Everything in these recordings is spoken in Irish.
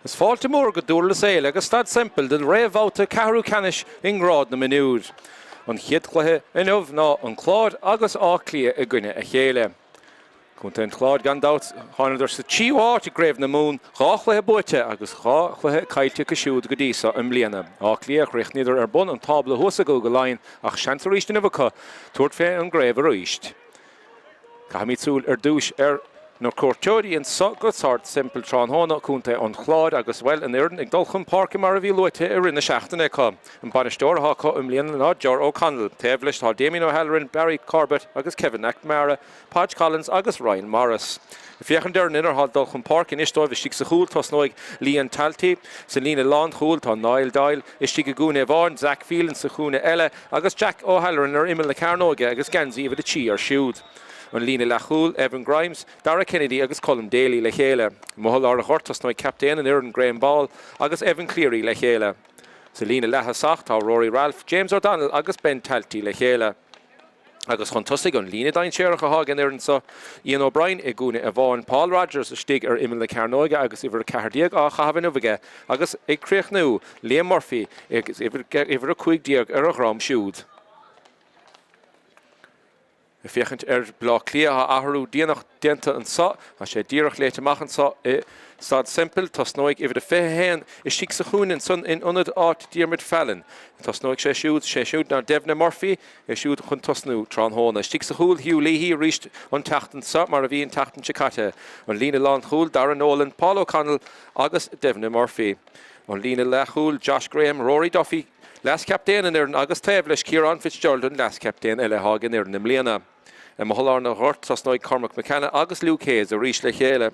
Is fáilte mór go Dúrlas Éile agus Staid Semple don réamhbhabhta ceathrú ceannais i ngrád na mionúr. An chéad chluiche inniu ná An Clár agus Áth Cliath i gcoinne a chéile. Contae an Chláir gan dabht, thánadar sa tríú háit i gCraobh na Mumhan, 2 chluiche buaite agus 2 chluiche caillte acu siúd go dtí so i mbliana. Áth Cliath, chríochnaíodar ar bun an tábla thuas i gCúige Laighean ach seans arís inniu acu tabhairt fé an gcraobh arís. Caithfimid súil ar dtús ar na cuairteoirí anso go Staid Semple tráthnóna, Contae an Chláir agus, bhuel, an fhoireann ag dul chun páirce mar a bhí luaite i rith na seachtaine acu. An bainisteoir atá acu i mbliana ná Ger O'Connell. Taobh leis tá Damien O'Halloran, Barry Corbett agus Kevin McNamara, Podge Collins agus Ryan Morris. Ag féachaint ar an fhoireann atá ag dul chun páirce anois dóibh istigh sa chúl tosnóidh Leon Talty. Sa líne lánchúil tá Niall Doyle istigh i gcúinne amháin, Zach Phelan sa chúinne eile agus Jack O'Halloran ar imeall na cearnóige agus geansaí uimhir 3 air siúd. An líne leathchúil, Evan Grimes, Dara Kennedy agus Colm Daly le chéile. Amuigh i lár an ghoirt tosnóidh captaen an fhoireann Graham Ball agus Evan Cleary le chéile. Sa líne leath-thosach tá Rory Ralph, James O'Donnell agus Ben Talty le chéile. Agus chun tosaigh, an líne dainséarach atá ag an fhoireann seo, Ian O'Brien i gcúinne amháin, Paul Rogers istigh ar imeall na cearnóige agus uimhir 14 á chaitheamh inniu aige agus ag críochnú, Liam Murphy agus uimhir 15 ar a dhroim siúd. Ag féachaint ar Bleá Cliath, tá athrú déanach déanta anso. Tá sé díreach léite amach anso i Staid Semple. Tosnóidh uimhir a 21 istigh sa chúinne ansan in ionad áit Diarmuid Fallon. Tosnóidh sé siúd, sé siúd ná Devna Murphy, é siúd chun tosnú tráthnóna. Istigh sa chúl, Hugh Leahy arís an tseachtain seo mar a bhí an tseachtain seo caite. An líne lánchúil, Darragh Nolan, Paul O'Connell agus Devna Murphy. An líne leathchúil, Josh Graham, Rory Duffy, leas-chaptaen an fhoireann agus taobh leis Ciarán Fitzgerald an leas-chaptaen eile atá ag an fhoireann i mbliana. Amuigh i lár an ghoirt, tosnóidh Cormac McKenna agus Luke Hayes arís le chéile.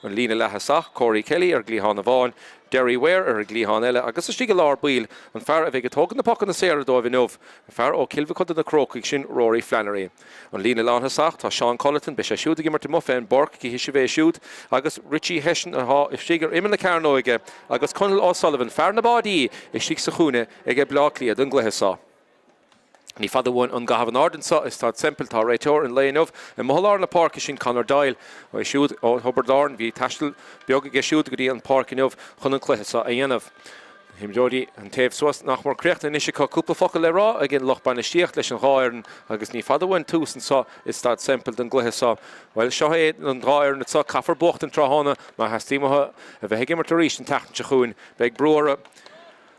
An líne leath-thosach, Corey Kelly ar gcliathán amháin, Derry Ware ar an gcliathán eile agus istigh i lár baill, an fear a bheidh ag tógaint na pocanna saora dóibh inniu, an fear ó Chill Mhacoda na Crócaigh, sin Rory Flannery. An líne lánthosach, tá Seán Culleton, beidh sé siúd ag imirt amuigh fén bpáirc, cífidh sibh é siúd, agus Richie Hession atá istigh ar imeall na cearnóige agus Conall O'Sullivan, fear na bpáidí, istigh sa chúinne ag Bleá Cliath don gcluiche seo. Ní fada uainn an gcaitheamh in airde anseo i Staid Semple. Tá réiteoir an lae inniu amuigh i lár na páirce, sin Conor Doyle. É siúd ó Thiobraid Árann. Bhí taisteal beag aige siúd go dtí an pháirc inniu chun an cluiche seo a dhéanamh. Na himreoirí an taobh suas nach mór críochnaithe anois acu. Cúpla focal le rá ag an lucht bainistíocht leis an dhá fhoireann agus ní fada uainn tús anseo i Staid Semple don gcluiche seo. Bhuel, seo é an dhá fhoireann anseo. Caithfear buachtaint tráthnóna má theastaíonn uathu a bheith ag imirt arís an tseachtain seo chugainn. Beidh brú orthu.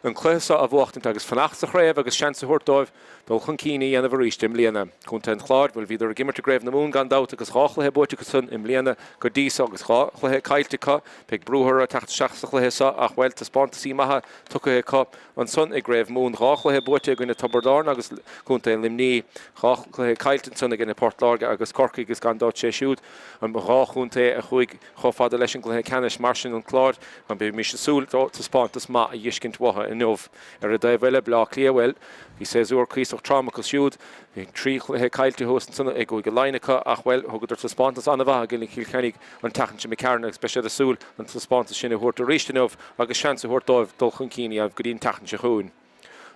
an cluiche seo a bhuachtaint agus fanacht sa chraobh agus seans a thabhairt dóibh dul chun cinn a dhéanamh arís i mbliana. Contae an Chláir, bhuel bhíodar ag imirt i gCraobh na Mumhan gan dabht agus 2 chluiche buaite acusan i mbliana go dtí seo agus 2 chluiche caillte acu. Beidh brú orthu teacht isteach sa chluiche seo ach, bhuel, taispeántasaí maithe tugtha acu ansan i gCraobh Mumhan. 2 chluiche buaite i gcoinne Tiobraid Árann agus Contae Luimní. 2 chluiche caillte ansan i gcoinne Port Láirge agus Corcaigh agus gan dabht sé siúd an dhá chontae a chuaigh chomh fada leis an gcluiche ceannais. Mar sin, an Clár, beimis ag súil taispeántas maith a dh'fheiscint uathu inniu. Ar an dtaobh eile, Bleá Cliath, bhuel, bhí séasúr cuíosach trom acu siúd. Bhí 3 chluiche caillte thuas ansan i gCúige Laighean acu ach, bhuel, thugadar taispeántas an-mhaith i gcoinne Chill Chainnigh an tseachtain seo imigh tharainn agus beidh siad ag súil an taispeántas sin a thabhairt arís inniu agus seans a thabhairt dóibh dul chun cinn a dhéanamh go dtí an tseachtain seo chugainn.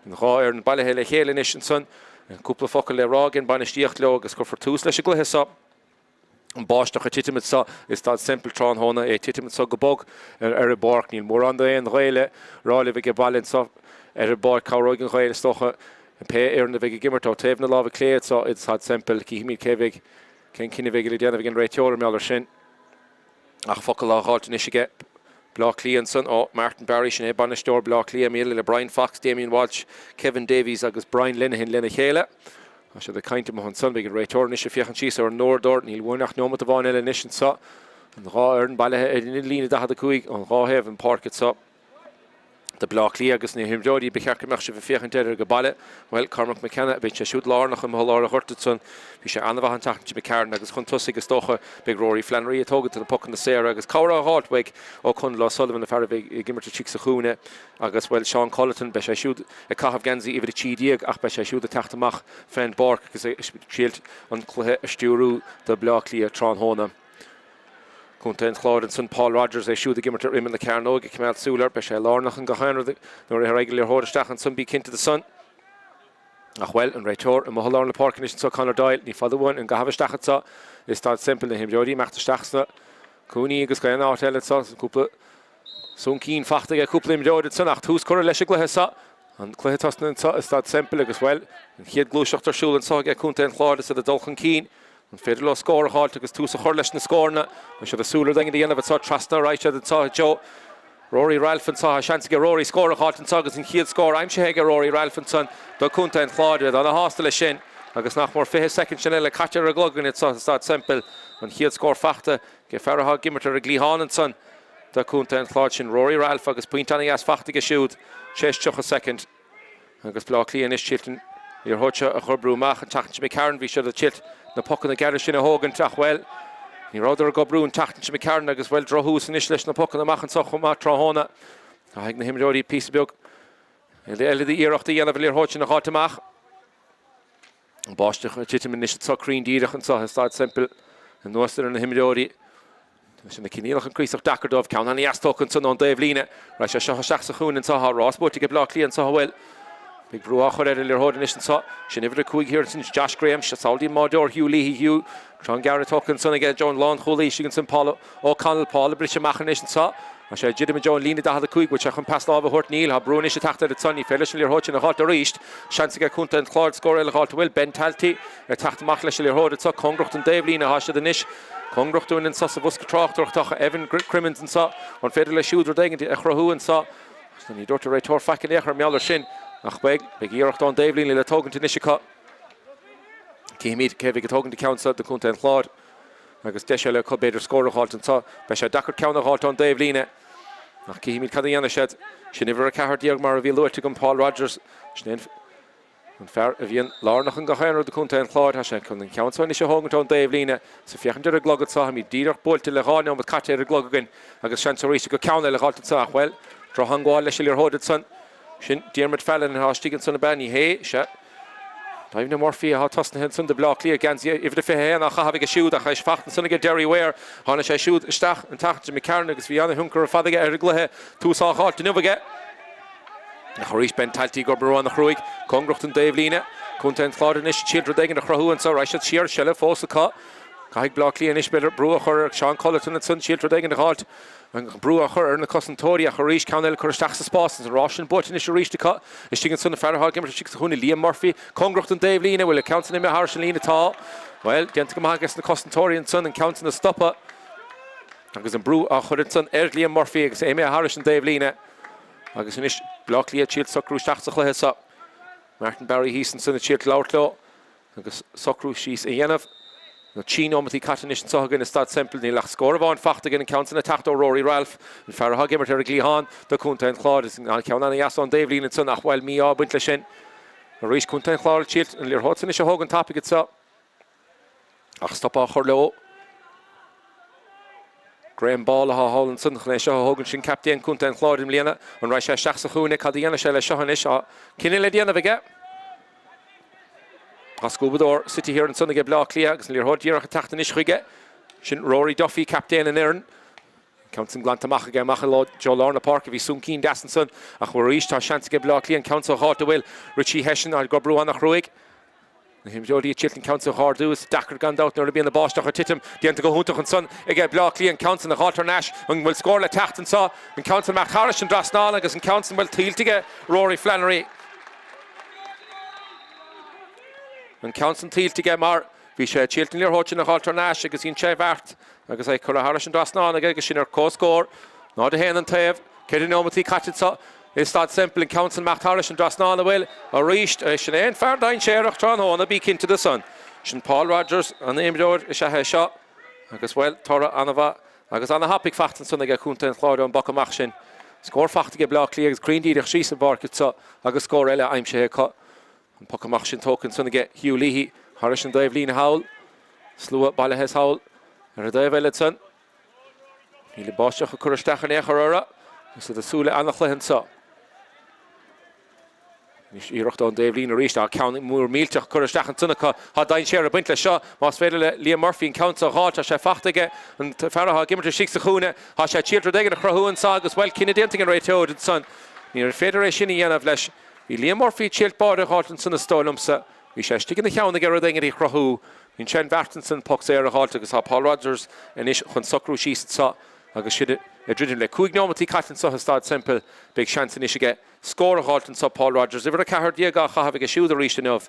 An dhá fhoireann bailithe le chéile anois ansan. Cúpla focal le rá ag an bainistíocht leo agus cuirfear tús leis an gcluiche seo. An báisteach ag titim anso i Staid Semple tráthnóna, é ag titim anso go bog ar an bpáirc. Níl mórán d'aon ghaoth le rá libh age baile anso ar an bpáirc. Cabhróidh an ghaoth is dócha pé fhoireann a bheidh ag imirt ó taobh na láimhe clé anso i Staid Semple. Cífimid cé bheidh, cén cinneadh a bheidh le déanamh ag an réiteoir i mbeal ar sin. Ach focal á dh'fháilt anois aige Bleá Cliath ansan ó Martin Barry, sin é bainisteoir Bleá Cliath, míle le Brian Fox, Damien Walsh, Kevin Davies agus Brian Lenihan lena chéile. Tá siad ag caint amuigh ansan. Beidh an réiteoir anois ag féachaint síos ar an uaireadóir. Níl uainn ach neomat amháin eile anois anso. An dhá fhoireann bailithe ar an líne 45 ón dhá thaobh den pháirc anso do Bleá Cliath agus na himreoirí ba cheart go mbeadh sibh ag féachaint air age baile. Bhuel, Cormac McKenna, beidh sé siúd lárnach amuigh i lár an ghoirt ansan. Bhí sé an-mhaith an tseachtain seo imigh tharainn agus chun tosaigh is dócha beidh Rory Flannery ag tógaint na pocanna saora agus cabhair á dh'fháilt uaidh ó Conall O'Sullivan, an fear a bheidh ag imirt istigh sa chúinne. Agus, bhuel, Seán Culleton, beidh sé siúd ag caitheamh geansaí uimhir 13 ach beidh sé siúd ag teacht amach fén bpáirc agus ag triailt an cluiche a stiúrú do Bleá Cliath tráthnóna. Contae an Chláir ansan, Paul Rogers, é siúd ag imirt ar imeall na cearnóige, coimeád súil air, beidh sé lárnach in gach aon rud nuair a raghaidh an liathróid isteach ansan, bí cinnte de san. Ach, bhuel, an réiteoir amuigh i lár na páirce anois anso, Conor Doyle, ní fada uainn an gcaitheamh isteach anso i Staid Semple, na himreoirí imeacht isteach sna cúinní agus gach aon áit eile anso, cúpla. Soncín fachta aige cúpla imreoir ansan ach tús curtha leis an gcluiche seo. An cluiche tosnaithe anseo i Staid Semple agus, bhuel, an chéad gluaiseacht ar siúl anseo aige Contae an Chláir is iad ag dul chun cinn. An féidir leo scór a dh'fháilt agus tús a chur leis na scóranna? Beidh siad ag súil rud éigin a dhéanamh anseo trasna a raghaidh siad anseo i dtreo Rory Ralph anseo. Tá seans aige Rory scór a dh'fháilt anseo agus an chéad scór aimsithe aige Rory Ralph ansan do Contae an Chláir. Iad ana-shásta leis sin agus nach mór 20 soicind sin eile caite ar an gclog againn anseo sa Staid Semple. An chéad scór fachta ag fear atá ag imirt ar an gcliathán ansan do Contae an Chláir sin Rory Ralph agus pointe ana-dheas fachta aige siúd tar éis 30 soicind. Agus Bleá Cliath anois triailt an liathróid seo a dh'oibriú amach an tseachtain seo imigh tharainn. Bhí siad ag triailt na pocanna gearra sin a thógaint ach, bhuel, ní rabhadar ag oibriú an tseachtain seo imigh tharainn agus, bhuel, drochthús anois leis na pocanna amach anseo chomh maith tráthnóna. Caithfidh na himreoirí píosa beag eile d'iarracht a dhéanamh an liathróid sin a dh'fháilt amach. An báisteach ag titim anois anseo cruinn díreach anseo i Staid Semple anuas ar na himreoirí. Tá sé na coinníollacha cuíosach deacair dóibh. Ceann ana-dheas tógtha ansan ón dtaobh líne. Raghaidh sé seo isteach sa chúinne anseo. Tá rás buaite ag Bleá Cliath anseo an bhfuil. Beidh brú á chur ar an liathróid anois anseo. Sin uimhir 5 thiar ansin Josh Graham. Samhlaigh an bádóir Hugh Leahy. Hugh. Ceann gearr tógtha ansan aige ón lánchúlaí. Istigh ansin Paul O'Connell. Paul ag briseadh amach anois anseo. Tá sé ag druidim i dtreo an líne 45. Bhfuil sé chun pas láimhe a thabhairt? Níl. Tá brú anois ag teacht air ansan. Ní féidir leis an liathróid sin a dh'fháilt arís. Seans aige Contae an Chláir scór eile a dh'fháilt. An bhfuil Ben Talty ag teacht amach leis an liathróid anseo? Cóngarach don dtaobhlíne atá siad anois. Cóngarach dúinn anseo sa bhosca tráchtaireachta tá Evan Crimmins anseo. An féidir leis siúd rud éigin a chruthú anseo? Ní dúirt an réiteoir faic in aon chor mar gheall air sin. Ach beidh. Beidh iarracht ón dtaobhlíne le tógaint anois acu. Cífimid cé a bheidh ag tógaint an ceann seo do Chontae an Chláir. Agus deis eile acu b'fhéidir scór a dh'fháilt anseo. Beidh sé deacair ceann a dh'fháilt ón dtaobh líne. Ach cífimid cad a dhéanfaidh siad. Sin uimhir 14 mar a bhí luaite agam, Paul Rogers. Sin é an fear a bhíonn lárnach in gach aon rud do Chontae an Chláir. Tá sé chun an ceann seo anois a thógaint ón dtaobh líne. Is ag féachaint ar an gclog anseo, táimid díreach buailte le 2 neomat caite ar an gclog againn agus seans arís acu ceann eile a dh'fháilt anseo. Ach, bhuel, drochtheangmháil leis an liathróid ansan. Sin Diarmuid Fallon atá istigh ansan ab ea? Ní hé. Sea. Doimhne Murphy atá tosnaithe ansan do Bhleá Cliath. Geansaí uimhir a 21 á chaitheamh aige siúd ach é fachta ansan aige Derry Ware. Tháinig sé siúd isteach an tseachtain seo imigh tharainn agus bhí an-thionchar ar fad aige ar an gcluiche. Tús á dh'fháilt inniu aige. Ach arís Ben Talty ag oibriú ana-chruaidh. Cóngarach don dtaobhlíne. Contae an Chláir anois ag triailt rud éigin a chruthú anso. Raghaidh siad siar. Seilbh fós acu. Caithfidh Bleá Cliath anois b'fhéidir brú a chur ar Seán Culleton ansan. Triailt rud éigin a dh'fháilt. An brú á chur ar na cosantóirí ach arís ceann eile curtha isteach sa spás agus an rás sin buaite anois arís acu. Istigh ansan an fear atá ag imirt istigh sa chúinne, Liam Murphy, cóngarach don dtaobhlíne. Bhfuil an ceann san imithe thairis an líne? Tá. Bhuel, déanta go maith aige na cosantóirí ansan an ceann san a stopadh agus an brú á chur ansan ar Liam Murphy agus é imithe thairis an dtaobhlíne. Agus anois Bleá Cliath ag triailt socrú isteach sa chluiche seo. Martin Barry thíos ansan ag triailt labhairt leo. Agus socrú síos a dhéanamh. Na trí nóimeataí caite anois anseo againn i Staid Semple, níl ach scór amháin fachta againn, an ceann san ag teacht ó Rory Ralph, an fear atá ag imirt ar an gcliathán do Chontae an Chláir. Is an ceann ana-dheas ón dtaobhlíne ansan ach, bhuel, mí-ádh ag baint leis sin. Arís Contae an Chláir ag triailt an liathróid san anois a thógaint tapaidh anseo. Ach stop á chur leo. Graham Ball atá thall ansan chun é seo a thógaint, sin captaen Chontae an Chláir i mbliana. An raghaidh sé isteach sa chúinne? Cad a dhéanfaidh sé leis seo anois? Tá cinneadh le déanamh aige. Tá scuabadóir suite thiar ansan aige Bleá Cliath agus an liathróid díreach ag teacht anois chuige. Sin Rory Duffy, captaen an fhoireann. Ceann san glanta amach aige amach i dtreo lár na páirce. Bhí soncín deas ansan ach arís tá seans aige Bleá Cliath an ceann seo a dh'fháilt an bhfuil Richie Hession ag oibriú ana-chruaidh. Na himreoirí ag triailt an ceann seo a dh'ardú. Is deacair gan dabht nuair a bhíonn an báisteach ag titim. Déanta go hiontach ansan aige Bleá Cliath an ceann san a dh'fháilt thar n-ais. An bhfuil scór le teacht anso? An ceann san amach thairis an dtrasnán agus an ceann san bhuel tuillte aige Rory Flannery. An ceann san tuillte aige mar bhí sé ag triailt an liathróid sin a dh'fháilt thar n-ais agus dhein sé a bheart agus é curtha thairis an dtrasnán aige agus sin ar comhscór. 0-1 an taobh. 4 neomataí caite anseo i Staid Semple. An ceann san amach thairis an dtrasnán an bhfuil arís. Sin é an fear dainséarach tráthnóna, bí cinnte de san. Sin Paul Rogers, an imreoir is ea é seo agus, bhuel, toradh an-mhaith Agus ana-thapaidh fachta ansan aige Contae an Chláir ón bpoc amach sin. Scór fachta aige Bleá Cliath agus cruinn díreach síos an bpáirc anso agus scór eile aimsithe acu. An poc amach sin tógtha ansan aige Hugh Leahy thairis an dtaobh líne thall. Slua bailithe thall ar an dtaobh eile ansan. Níl an báisteach ag cur isteach in aon chor orthu. Agus iad ag súil le ana-chluiche anso. Anois iarracht ón dtaobhlíne arís. Tá ceann mór millteach curtha isteach ansan acu. Tá dainséar ag baint leis seo. Más féidir le Liam Murphy an ceann seo a dh'fháilt, tá sé fachta aige. An fear atá ag imirt istigh sa chúinne, tá sé ag triailt rud éigin a chruthú anso agus, bhuel, cinneadh déanta ag an réiteoir ansan. Níorbh féidir é sin a dhéanamh leis. Bhí Liam Murphy ag triailt báire a dh'fháilt ansan is dóigh liomsa. Bhí sé istigh ina cheann aige rud éigin a chruthú. Dhein sé an bheart ansan poc saor a dh'fháilt agus tá Paul Rogers anois chun socrú síos anso. Agus siad ag druidim le 5 neomataí caite anso i Staid Semple, beidh seans anois aige scór a dh'fháilt anso, Paul Rogers, uimhir 14 á chaitheamh aige siúd arís inniu.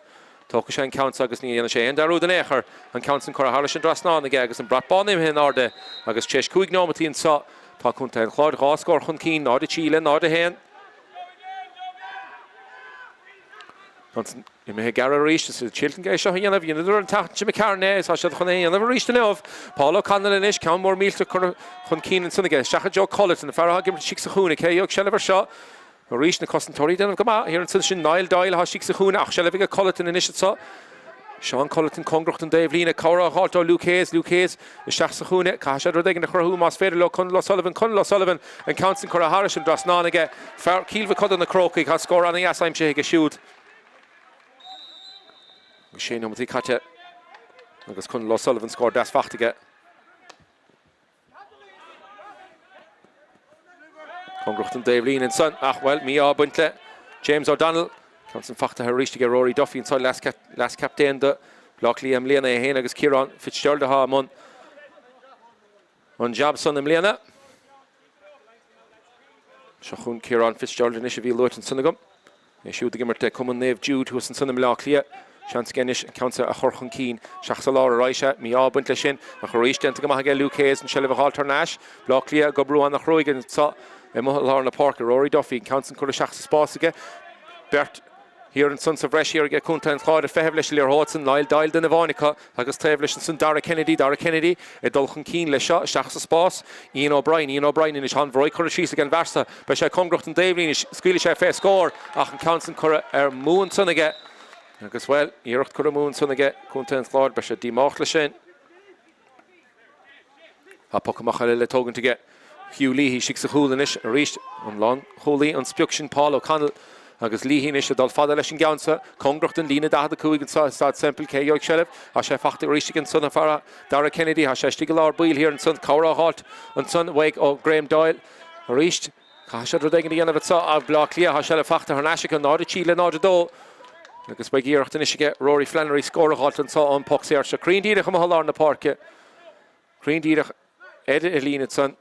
Tógfaidh sé an ceann so agus ní dhéanfaidh sé aon dearúd in aon chor, an ceann san curtha thairis an dtrasnán aige agus an brat bán imithe in airde agus tar éis 5 neomataí anso tá Contae an Chláir 2 scór chun cinn, 0-3 le 0-1. Ansan imithe gearr arís, is iad Chilton é seo a dhéanamh, dheineadar an tseachtain seo imigh tharainn é agus tá siad chun é a dhéanamh arís inniu. Paul O'Connell anois, ceann mór millteach curtha chun cinn ansan aige, isteach i dtreo Culleton, an fear atá ag imirt istigh sa chúinne, cé a gheobhaidh seilbh air seo? Arís na cosantóirí ag déanamh go maith thiar ansan, sin Niall Doyle atá istigh sa chúinne ach seilbh aige Culleton anois anso. Seán Culleton cóngarach don dtaobhlíne, cabhair á dh'fháilt ó Luke Hayes, Luke Hayes isteach sa chúinne, caithfidh siad rud éigin a chruthú más féidir leo, Conall O'Sullivan, Conall O'Sullivan, an ceann san curtha thairis an dtrasnán aige, fear Chill Mochuda na Crócaigh, tá scór ana-dheas aimsithe aige siúd. Agus sé neomataí caite agus Conall O'Sullivan scór deas faighte aige. Cóngarach don dtaobhlíne ansan ach, bhuel, mí-ádh ag baint le James O'Donnell. Ceann san fachtaithe arís aige Rory Duffy anso, leas-chaptaen do Bhaile Átha Cliath i mbliana é féin agus Ciarán Fitzgerald atá i mbun an jab san i mbliana. Seo chugainn Ciarán Fitzgerald anois a bhí luaite ansan agam. É siúd ag imirt le Cumann Naomh Jude thuas ansan i mBleá Cliath. Seans aige anois an ceann seo a chur chun cinn. Isteach sa lár a raghaidh sé. Mí-ádh ag baint leis sin. Ach arís déanta go maith aige Luke Hayes an tseilbh a dh'fháilt thar n-ais. Bleá Cliath ag oibriú ana-chruaidh anso amuigh i lár na páirce. Rory Duffy, an ceann san curtha isteach sa spás aige. Beirt thiar ansan sa bhreis thiar aige Contae an Chláir ag feitheamh leis an liathróid san. Niall Doyle duine amháin acu. Agus taobh leis ansan Dara Kennedy, Dara Kennedy ag dul chun cinn leis seo, isteach sa spás, Ian O'Brien, Ian O'Brien anois, tá an bhróig curtha síos ag an bhfear seo, beidh sé cóngarach don dtaobhlíne, scaoilfidh sé fé scór ach an ceann san curtha amú ansan aige agus, bhuel, iarracht curtha amú ansan aige Contae an Chláir, beidh sé díomách leis sin. Tá poc amach eile le tógaint aige Hugh Leahy istigh sa chúl anois arís. An lánchúlaí an sprioc sin Paul O'Connell agus Leahy anois ag dul fada leis an gceann seo. Cóngarach don líne 45 anseo i Staid Semple. Cé a gheobhaidh seilbh? Tá sé fachta arís ag ansan an fear Dara Kennedy. Tá sé istigh i lár baill thiar ansan. Cabhair á dh'fháilt ansan uaidh ó Graham Doyle arís. Caithfidh siad rud éigin a dhéanamh anseo ag Bleá Cliath. Tá seilbh fachta thar n-ais acu, 0-3 le 0-2. Agus beidh iarracht anois aige Rory Flannery scór a dh'fháilt anseo ón bpoc saor seo. Cruinn díreach amuigh i lár na páirce. Cruinn díreach ar an líne ansan.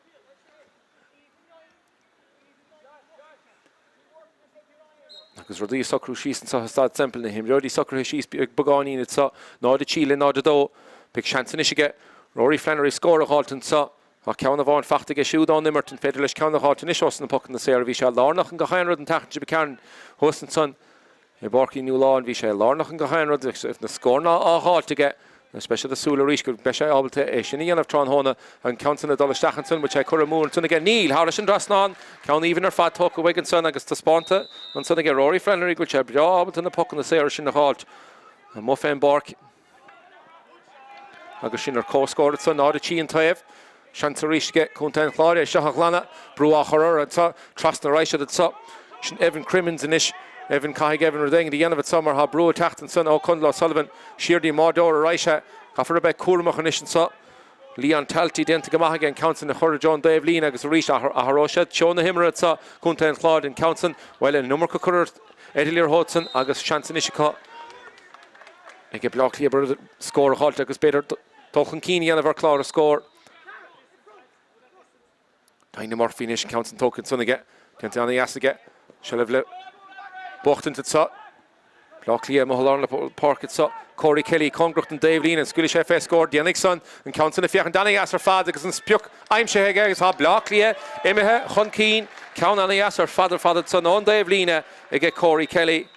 Agus rudaí ag socrú síos anseo i Staid Semple, na himreoirí socraithe síos beagáinín anseo. 0-3 le 0-2. Beidh seans anois aige Rory Flannery scór a dh'fháilt anseo. Tá ceann amháin fachta aige siúd ón imirt, an féidir leis ceann a dh'fháilt anois ós na pocanna saora? Bhí sé lárnach in gach aon rud an tseachtain seo imigh tharainn thuas ansan i bPáirc Uí Nualláin. Bhí sé lárnach in gach aon rud agus na scóranna á dh'fháilt aige. Anois beidh siad ag súil arís go mbeidh sé ábalta é sin a dhéanamh tráthnóna. An ceann san ag dul isteach ansan, bhfuil sé curtha amú ansan aige? Níl! Thairis an dtrasnán! Ceann aoibhinn ar fad tógtha uaidh ansan agus taispeánta ansan aige Rory Flannery go bhfuil sé breá ábalta na pocanna saora sin a dh'fháilt amuigh fén bpáirc. Agus sin ar comhscór ansan, 0-3 an taobh. Seans arís aige Contae an Chláir é seo a ghlanadh. Brú á chur orthu anso. Trasna a raghaidh siad anso. Sin Evan Crimmins anois. Evan, caithfidh Evan rud éigin a dhéanamh anso mar tá brú ag teacht ansan ó Conall O'Sullivan. Siar dtí an mbáireoir a raghaidh sé. Caithfear a bheith cúramach anois anso. Leon Talty déanta go maith aige an ceann san a chur i dtreo an dtaobh líne agus arís athróidh siad treo na himeartha anso Contae an Chláir an ceann san, bhuel, an iomarca curtha ar an liathróid san agus seans anois acu ag Bleá Cliath scór a dh'fháilt agus b'fhéidir dul chun cinn a dhéanamh ar chlár na scór. Donie Murphy anois, an ceann san tógtha ansan aige. Déanta ana-dheas aige. Seilbh le buachtaint anso. Bleá Cliath amuigh i lár na páirce anso. Corey Kelly cóngarach don dtaobh líne. An scaoilfidh sé fé scór? Déanfaidh san. An ceann san ag féachaint ana-dheas ar fad agus an sprioc aimsithe aige agus tá Bleá Cliath imithe chun cinn. Ceann ana-dheas ar fad ar fad ansan ón dtaobh líne aige Corey Kelly.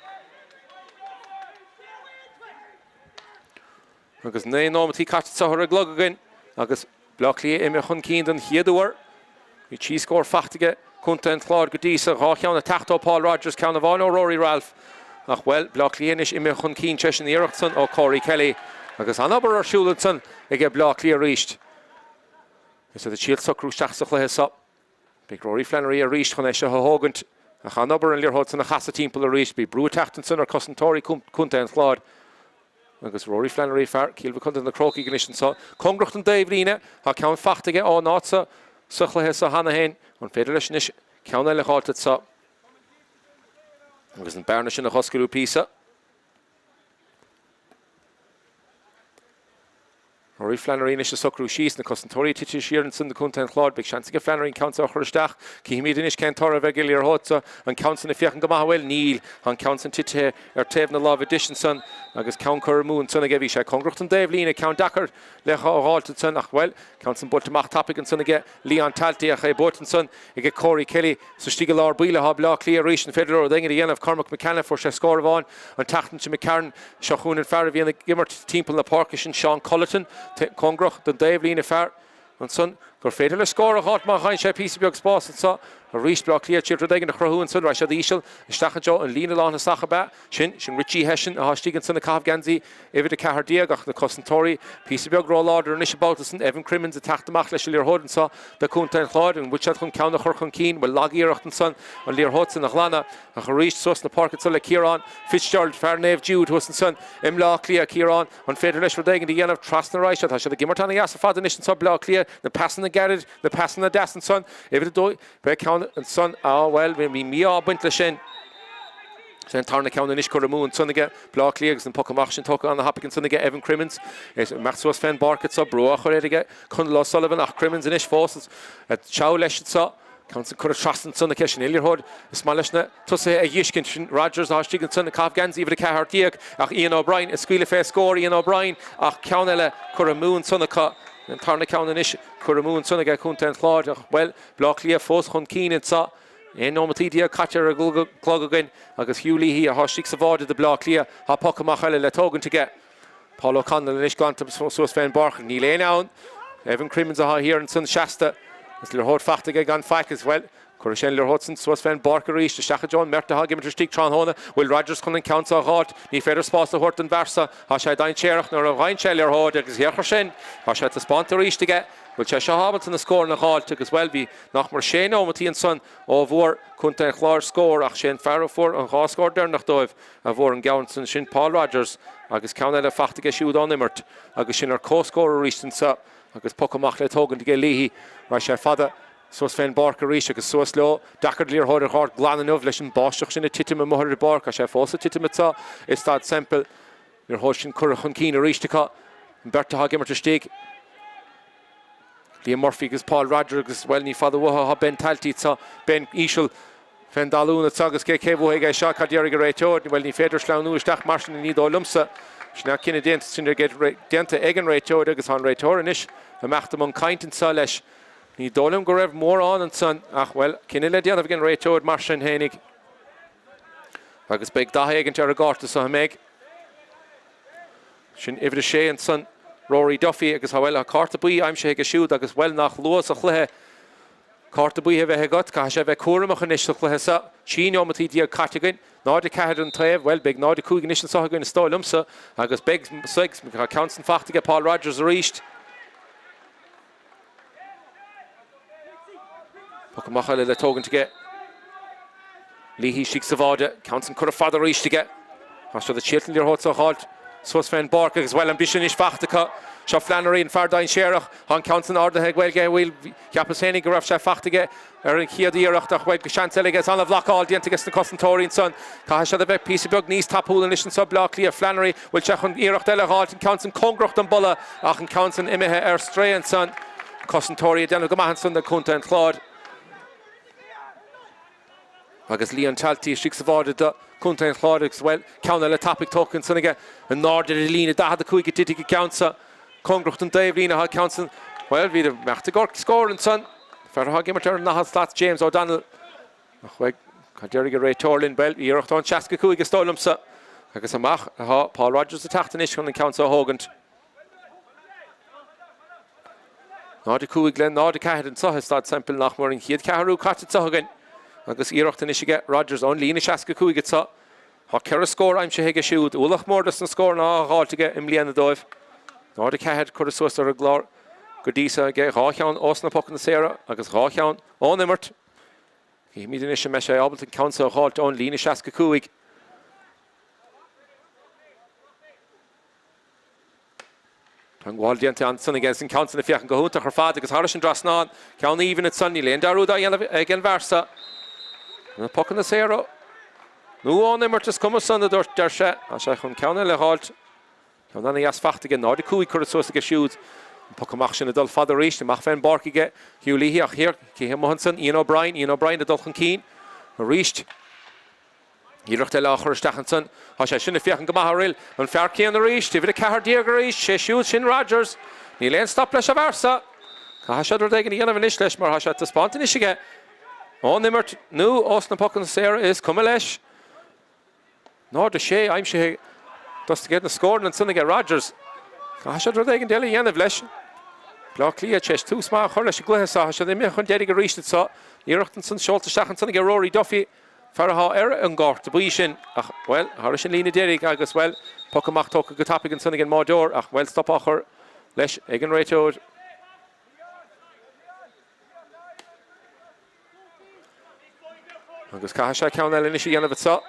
Agus 9 nóimeataí caite anseo ar an gclog againn agus Bleá Cliath imithe chun cinn don chéad uair. Bhí 3 scór faighte aige Contae an Chláir go dtí so, 2 cheann ag teacht ó Paul Rogers, ceann amháin ó Rory Ralph. Ach, bhuel, Bleá Cliath anois imithe chun cinn tar éis an iarracht san ó Corey Kelly. Agus an-obair ar siúl ansan aige Bleá Cliath arís. Is iad ag triail socrú isteach sa chluiche so. Beidh Rory Flannery arís chun é seo a thógaint, ach an-obair an liathróid san a chasadh timpeall arís. Bhí brú ag teacht ansan ar cosantóirí Contae an Chláir agus Rory Flannery, fear Chill Mochuda na Crócaigh anois anso. Cóngarach don dtaobhlíne, tá ceann fachta aige ón áit so sa chluiche so cheana féin. An féidir leis anois ceann eile a dh'fháilt anso agus an bearna sin a dh'oscailiú píosa? Rory Flannery anois ag socrú síos, na cosantóirí tite siar ansan do Contae an Chláir. Beidh seans aige Flannery an ceann seo a chur isteach. Cífimid anois cén toradh a bheidh ar an liathróid seo. An ceann san ag féachaint go maith, an bhfuil? Níl. Tá an ceann san titithe ar taobh na láimhe deise ansan agus ceann curtha amú ansan aige. Bhí sé cóngarach don dtaobh líne. Ceann deacair le dh'fháilt ansan ach, bhuel, ceann san buailte amach tapaidh ansan aige Leon Talty ach é buailte ansan aige Corey Kelly. Is istigh i lár baill atá Bleá Cliath arís. An féidir leo rud éigin a dhéanamh? Cormac McKenna, fuair sé scór amháin an tseachtain seo imigh tharainn. Seo chugainn an fear a bhíonn ag imirt timpeall na páirce, sin Seán Culleton, cóngarach don dtaobhlíne, fear ansan gur féidir leis scór a dh'fháilt má fhaigheann sé píosa beag spáis anso. Arís Bleá Cliath ag triail rud éigin a chruthú ansan. Raghaidh siad íseal isteach i dtreo an líne lánthosach ab ea sin? Sin Richie Hession atá istigh ansan ag caitheamh geansaí uimhir 14 ach na cosantóirí píosa beag róláidir anois an babhta san. Evan Crimmins ag teacht amach leis an liathróid anso do Chontae an Chláir. An bhfuil siad chun ceann a chur chun cinn? Bhuel, lag-iarracht ansan an liathróid san a ghlanadh ach arís suas na páirce anso le Ciarán Fitzgerald, fear Naomh Jude thuas ansan i mBleá Cliath. Ciarán, an féidir leis rud éigin a dhéanamh trasna raghaidh siad? Tá siad ag imirt ana-dheas ar fad anois anso Bleá Cliath. Na pasanna gairid, na pasanna deas ansan. Uimhir 2, beidh ceann ansan. Á, bhuel, bhí mí-ádh ag baint leis sin. Sé an tarna ceann anois curtha amú ansan aige Bleá Cliath agus an poc amach sin tógtha ana-thapaidh ansan aige Evan Crimmins. É ag imeacht suas fén bpáirc anso, brú á chur air aige Conall O'Sullivan ach Crimmins anois fós ag treabhadh leis anso. Ceann san curtha trasna ansan aici, sin é liathróid is maith leis na tosaithe a dh'fheiscint. Sin Rogers atá istigh ansan ag caitheamh geansaí uimhir 14 ach Ian O'Brien ag scaoileadh fé scór, Ian O'Brien ach ceann eile curtha amú ansan acu. An tarna ceann anois curtha amú ansan aige Contae an Chláir ach, bhuel, Bleá Cliath fós chun cinn anso. 11 nóimeataí caite ar an gclog againn agus Hugh Leahy atá istigh sa bháide do Bleá Cliath. Tá poc amach eile le tógaint aige. Paul O'Connell anois glanta suas fén bpáirc. Níl éinne ann. Evan Crimmins atá thiar ansan seasta agus liathróid fachta aige gan faic agus, bhuel, cuirfidh sé an liathróid san suas fén bpáirc arís isteach i dtreo an mbeirt atá ag imirt istigh tráthnóna. Bhfuil Rogers chun an ceann seo a dh'fháilt? Ní féidir spás a thabhairt don bhfear seo. Tá sé dainséarach nuair a dh'fhaigheann sé liathróid agus féach ar sin. Tá sé taispeánta arís aige. Bhfuil sé seo ábalta na scóranna a dh'fháilt agus, bhuel, bhí nach mór sé nóimeataí ansan ó bhfuair Contae an Chláir scór ach sé an fear a fuair an dhá scór deireanach dóibh a bhfuair an gceann san, sin Paul Rogers agus ceann eile fachta aige siúd ón imirt agus sinn ar comhscór arís anso agus poc amach le tógaint aige Leahy. Raghaidh sé fada suas fén bpáirc arís agus suas leo. Deacair liathróid a dh'fháilt glan inniu leis an báisteach sin ag titim amuigh ar an bpáirc. Tá sé fós ag titim anso i Staid Semple. Liathróid sin curtha chun cinn arís acu. An bheirt atá ag imirt istigh, Liam Murphy agus Paul Rogers agus, bhuel, ní fada uathu atá Ben Talty anseo. Ben íseal fén dtalún anseo agus cé cé bhuafaidh é seo? Cad déarfaidh an réiteoir? Bhuel, ní féidir sleamhnú isteach mar sin, ní dóigh liomsa. Sin é cinneadh déanta, sin déanta ag an réiteoir agus tá an réiteoir anois ag imeacht i mbun caint anseo leis. Ní dóigh liom go raibh mórán ansan ach, bhuel, cinneadh le déanamh ag an réiteoir mar sin fhéinig. Agus beidh dath éigint ar an gcárta so, an mbeidh? Sin uimhir a sé ansan, Rory Duffy, agus bhuel, tá cárta buí aimsithe aige siúd agus, bhuel, nach luath sa chluiche cárta buí a bheith agat. Caithfidh sé a bheith cúramach anois sa chluiche seo. 13 neomataí caite againn. 0-4 an taobh. Bhuel, beidh 0-5 anois anso againn is dóigh liomsa agus beidh, tá ceann san fachta aige Paul Rogers arís. Poc amach eile le tógaint aige. Leahy istigh sa bháide. Ceann san curtha fada arís aige. Tá siad ag triail an liathróid seo a dh'fháilt suas fén bpáirc agus, bhuel, an bise anois fachta acu. Seo Flannery, an fear dainséarach. Tá an ceann san ardaithe ag, bhuel, bhuel, cheapas féinig go raibh sé fachta aige ar an chéad iarracht ach, bhuel, seans eile aige. Is ana-bhlocáil déanta aige sna cosantóirí ansan. Caithfidh siad a bheith píosa beag níos tapúla anois anso, Bleá Cliath. Flannery, bhfuil sé chun iarracht eile a dh'fháilt? An ceann san cóngarach don bpolla ach an ceann san imithe ar strae ansan. Cosantóirí ag déanamh go maith ansan do Chontae an Chláir. Agus Leon Talty istigh sa bháide do Chontae an Chláir agus, bhuel, ceann eile tapaidh tógtha ansan aige. In airde ar an líne 45 a titfidh an ceann seo. Cóngarach don dtaobhlíne atá an ceann san. Bhuel, bhí imeacht ag amharc scór ansan. Fear atá ag imirt ar an ndaichead slat, James O'Donnell. Ach bhuel, cad déarfaidh an réiteoir linn? Bhuel, iarracht ón 65 is dóigh liomsa. Agus amach atá Paul Rogers ag teacht anois chun an ceann seo a thógaint. 0-5 le 0-4 anseo i Staid Semple nach mór an chéad cheathrú caite anseo againn agus iarracht anois aige Rogers ón líne 65 anseo. Tá ceithre scór aimsithe aige siúd, ualach mór dos na scóranna á dh'fháilt aige i mbliana dóibh. 0-4 curtha suas ar an gclár go dtí seo aige, dhá cheann ós na pocanna saora agus dhá cheann ón imirt. Cífimid anois an mbeidh sé ábalta an ceann seo a dh'fháilt ón líne 65. Teagmháil déanta ansan aige agus an ceann san ag féachaint go hiontach ar fad agus thairis an dtrasnán, ceann aoibhinn ansan, níl aon dearúd á dhéanamh ag an bhfear seo. Na pocanna saora nó ón imirt is cuma san, a dúirt, deir sé. Tá sé chun ceann eile a dh'fháilt. Ceann ana-dheas fachta aige, 0-5 curtha suas aige siúd. An poc amach sin ag dul fada arís, amach fén bpáirc aige Hugh Leahy ach thiar, cé hé amuigh ansan? Ian O'Brien, Ian O'Brien ag dul chun cinn arís. Iarracht eile á chur isteach ansan. Tá sé sin ag féachaint go maith ar fhuil. An fear céanna arís, uimhir 14 arís, sé siúd sin Rodgers. Níl aon stop leis an bhfear so. Caithfidh siad rud éigin a dhéanamh anois leis mar tá sé taispeánta anois aige ón imirt nó ós na pocanna saora, is cuma leis. 0-6 aimsithe dos na scóranna ansan aige Rodgers. Caithfidh siad rud éigin eile a dhéanamh leis. Bleá Cliath tar éis tús maith a chur leis an gcluiche seo. Tá siad imithe chun deiridh arís anso. Iarracht ansan seolta isteach ansan aige Rory Duffy. Fear atá ar an gcárta buí sin ach, bhuel, thairis an líne deiridh agus, bhuel, poc amach tógtha go tapaidh ansan ag an mbáireoir ach, bhuel, stop á chur leis ag an réiteoir. Agus caithfidh sé ceann eile anois a dhéanamh anso.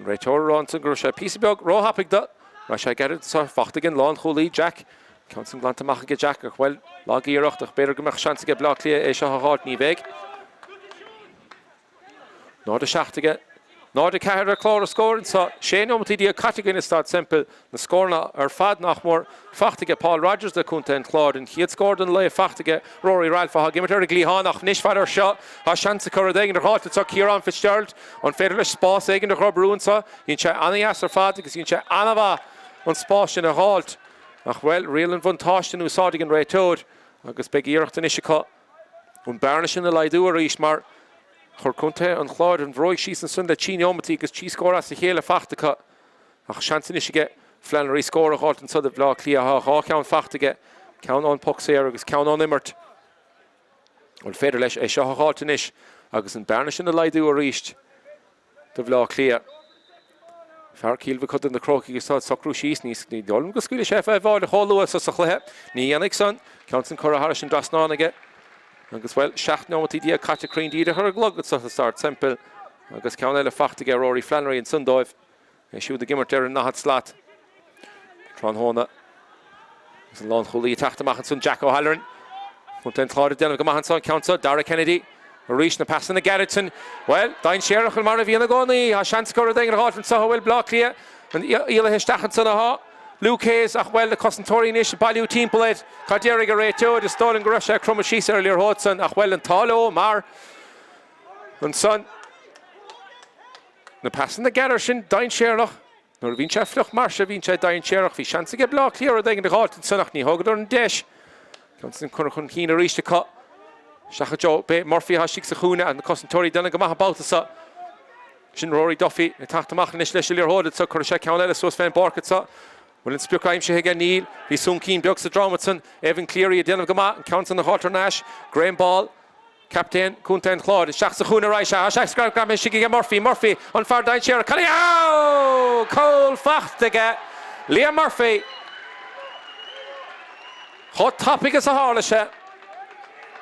An réiteoir ag rá ansan go raibh sé píosa beag róthapaidh do. Raibh sé gairid anso fachta ag an lánchúlaí Jack. Ceann san glanta amach aige Jack ach bhuel, lag-iarracht ach b'fhéidir go mbeadh seans aige Bleá Cliath é seo a dh'fháilt, ní bheidh. 0-7 aige. 0-4 ar chlár an scóir anso. 16 nóimeataí caite againn i Staid Semple. Na scóranna ar fad, nach mór, fachta aige Paul Rodgers do Chontae an Chláir. An chéad scór den lae fachta aige Rory Ralph atá ag imirt ar an gcliathán ach anois faire air seo, tá seans acu rud éigin a dh'fháilt anso. Ciarán Fitzgerald, an féidir leis spás éigin a dh'oibriú anso? Dhein sé ana-dheas ar fad agus dhein sé ana-mhaith an spás sin a dh'fháilt. Ach, bhuel, riail an bhuntáiste in úsáid ag an réiteoir agus beidh iarracht anois acu an bearna sin a laghdú arís mar chuir Contae an Chláir an bhróig síos ansan le trí neomataí agus trí scór as a chéile fachta acu. Ach seans anois aige Flannery scór a dh'fháilt anso do Bhleá Cliath. Tá 2 cheann fachta aige, ceann ón poc saor agus ceann ón imirt. An féidir leis é seo a dh'fháilt anois agus an bearna sin a laghdú arís do Bhleá Cliath? Fear Chill Mhochuda na Crócaigh atá ag socrú síos. Ní dóigh liom go scaoilfidh sé fé bháide chomh luath so sa chluiche. Ní dhéanfaidh san. Ceann san curtha thairis an dtrasnán aige. Agus, bhuel, 17 nóimeataí caite cruinn díreach ar an gclog anso sa Staid Semple agus ceann eile fachta aige Rory Flannery ansan dóibh. É siúd ag imirt ar an ndaichead slat tráthnóna. Agus an lánchúlaí ag teacht amach ansan, Jack O'Halloran. Contae an Chláir ag déanamh go maith anso, an ceann seo, Dara Kennedy. Arís na pasanna gairid sin. Bhuel, dainséarach mar a bhíonn i gcónaí. Tá seans acu rud éigin a dh'fháilt anso a bhfuil Bleá Cliath an éalaithe isteach ansan atá. Luke Hayes ach bhuel na cosantóirí anois ag bailiú timpeall air. Cad déarfaidh an réiteoir? Is dóigh liom go raibh sé ag cromadh síos ar an liathróid san ach bhuel an t-ádh leo mar ansan Na pasanna gearra sin dainséarach. Nuair a bhíonn sé fliuch mar seo bíonn sé dainséarach. Bhí seans aige Bleá Cliath rud éigin a dh'fháilt ansan ach ní thógadar an deis. Ceann san curtha chun cinn arís acu. Isteach i dtreo b'é Murphy atá istigh sa chúinne ach na cosantóirí ag déanamh go maith an babhta seo. Sin Rory Duffy ag teacht amach anois leis an liathróid anso. Cuirfidh sé ceann eile suas fén bpáirc anso. Bhfuil an sprioc aimsithe aige? Níl. Bhí soncín beag sa drom ansan. Evan Cleary ag déanamh go maith. An ceann san a dh'fháilt thar n-ais. Graham Ball. Captaen Contae an Chláir isteach sa chúinne arís. Tá sé greamaithe istigh aige Murphy. Murphy, an fear dainséarach. Cad é? Ó! Cúl fachta aige Liam Murphy. Chomh tapaidh is a tharla sé.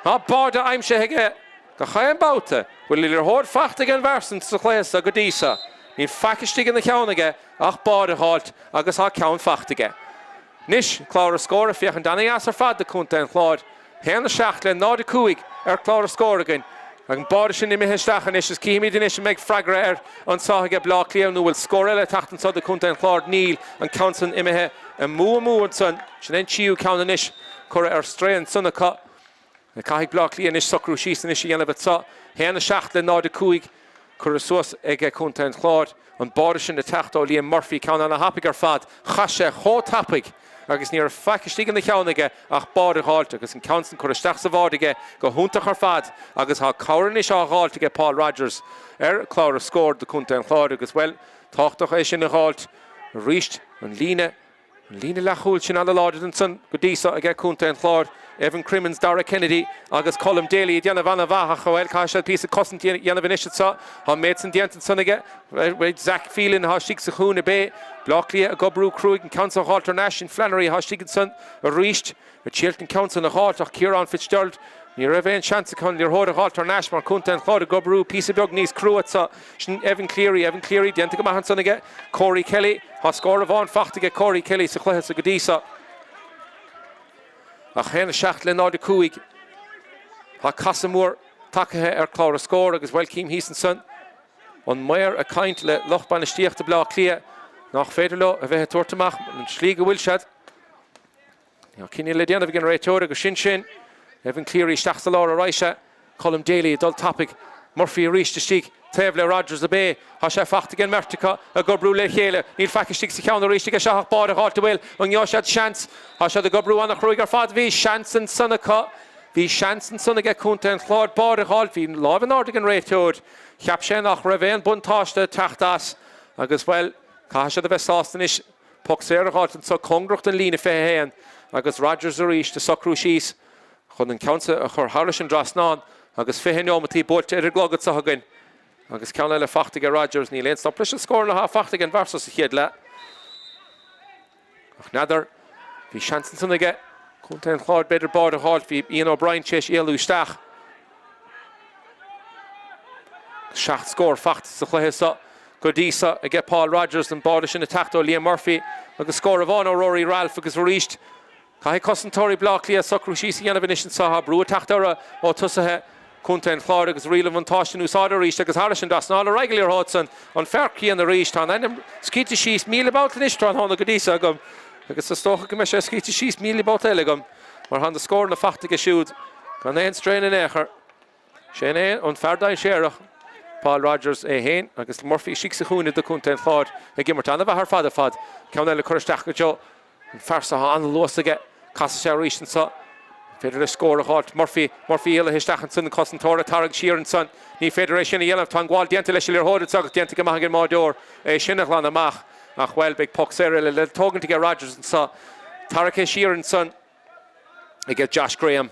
Tá báide aimsithe aige gach aon babhta. Bhfuil liathróid fachta ag an bhfear san sa chluiche seo go dtí seo. Níl faic istigh ina cheann aige ach báide a dh'fháilt agus tá ceann fachta aige. Anois, clár an scóir ag féachaint ana-dheas ar fad do Chontae an Chláir. 1, 7 le 0, 5 ar chlár an scóir againn. An báide sin imithe isteach anois is cífimid anois an mbeidh freagra air anso aige Bleá Cliath nó bhfuil scór eile ag teacht anso do Chontae an Chláir. Níl, an ceann san imithe amú amú ansan. Sin é an tríú ceann anois curtha ar strae ansan acu. Caithfidh Bleá Cliath anois socrú síos anois a dhéanamh anso. 1, 7 le 0, 5 curtha suas ag Contae an Chláir. An báide sin ag teacht ó Liam Murphy, ceann ana-thapaidh ar fad. Chaith sé chomh tapaidh agus ní raibh faic istigh ina cheann aige ach báide a dh'fháilt agus an ceann san curtha isteach sa bháide aige go hiontach ar fad agus tá cabhair anois á dh'fháilt aige Paul Rodgers ar chlár an scóir do Chontae an Chláir agus, bhuel, tábhachtach é sin a dh'fháilt arís an líne An líne leathchúil sin ana-láidir ansan go dtí so aige Contae an Chláir. Evan Crimmins, Dara Kennedy agus Colm Daly ag déanamh ana-mhaith ach, bhuel, caithfidh siad píosa cosaint a dhéanamh anois anso. Tá an méid san déanta ansan aige. Zach Phelan atá istigh sa chúinne. B'é Bleá Cliath ag oibriú cruaidh an ceann san a dh'fháilt thar n-ais. Sin Flannery atá istigh ansan arís. Ag triailt an ceann san a dh'fháilt ach Ciarán Fitzgerald, ní raibh aon seans acu an liathróid a dh'fháilt thar n-ais mar Contae an Chláir ag oibriú píosa beag níos crua anso. Sin Evan Cleary, Evan Cleary déanta go maith ansan aige Corey Kelly. Tá scór amháin fachta aige Corey Kelly sa chluiche so go dtí so. Ach 1, 7 le 0, 5. Tá casadh mór tagtha ar chlár an scóir agus bhuel cím thíos ansan. An maor ag caint le lucht bainistíochta Bleá Cliath nach féidir leo a bheith ag tabhairt amach an tslí go bhfuil siad. Tá cinneadh le déanamh ag an réiteoir agus sin sin. Evan Cleary isteach sa lár arís. Colm Daly ag dul tapaidh. Murphy arís istigh taobh le Rodgers ab é. Tá sé fachta ag an mbeirt acu ag oibriú le chéile. Níl faic istigh sa cheann arís aige seo ach báide a dh'fháilt an bhfuil. An ngeobhaidh siad seans? Tá siad ag oibriú an-chruaidh ar fad. Bhí seans ansan acu. Bhí seans ansan aige Contae an Chláir báide a dh'fháilt. Bhí láimh in airde ag an réiteoir. Cheap sé nach raibh aon buntáiste ag teacht as agus, bhuel, caithfidh siad a bheith sásta anois poc saor a dh'fháilt anso cóngarach don líne 21 agus Rodgers arís ag socrú síos chun an ceann seo a chur thairis an dtrasnán agus 20 neomataí buailte ar an gclog anso againn agus ceann eile fachta aige Rodgers. Níl aon stop leis an scóranna atá fachta ag an bhfear so sa chéad leath. Ach n'fheadar, bhí seans ansan aige Contae an Chláir b'fhéidir báide a dh'fháilt, bhí Ian O'Brien tar éis éalú isteach. 7 scór fachta sa chluiche seo go dtí seo aige Paul Rodgers, an báide sin ag teacht ó Liam Murphy agus scór amháin ó Rory Ralph agus arís Caithfidh cosantóirí Bhaile Átha Cliath socrú síos a dhéanamh anois anseo. Tá brú ag teacht orthu ó tosaithe Chontae an Chláir agus riail an bhuntáiste in úsáid arís agus thairis an dtrasnán ar aghaidh an liathróid san an fear céanna arís. Tá an ainm scríte síos 1,000 babhta anois tráthnóna go dtí seo agam agus is dócha go mbeidh sé scríte síos 1,000 babhta eile agam mar tá na scóranna fachta aige siúd gan aon straon in aon chor. Sin é an fear dainséarach, Paul Rodgers é féin agus Murphy istigh sa chúinne do Chontae an Chláir ag imirt an-mhaith ar fad ar fad. Ceann eile curtha isteach go deo an fear seo, tá an-luas aige. Casfaidh sé arís anseo. An féidir leis scór a dh'fháilt? Murphy, Murphy éalaithe isteach ansin, an cosantóir ag tarraingt siar ansan. Ní féidir é sin a dhéanamh. Tá an gabháil déanta leis an liathróid anseo agus déanta go maith ag an mbáireoir é sin a ghlanadh amach. Ach, bhuel, beidh poc saor eile le tógaint aige Rodgers anseo. Tarraicthe siar ansan aige Josh Graham.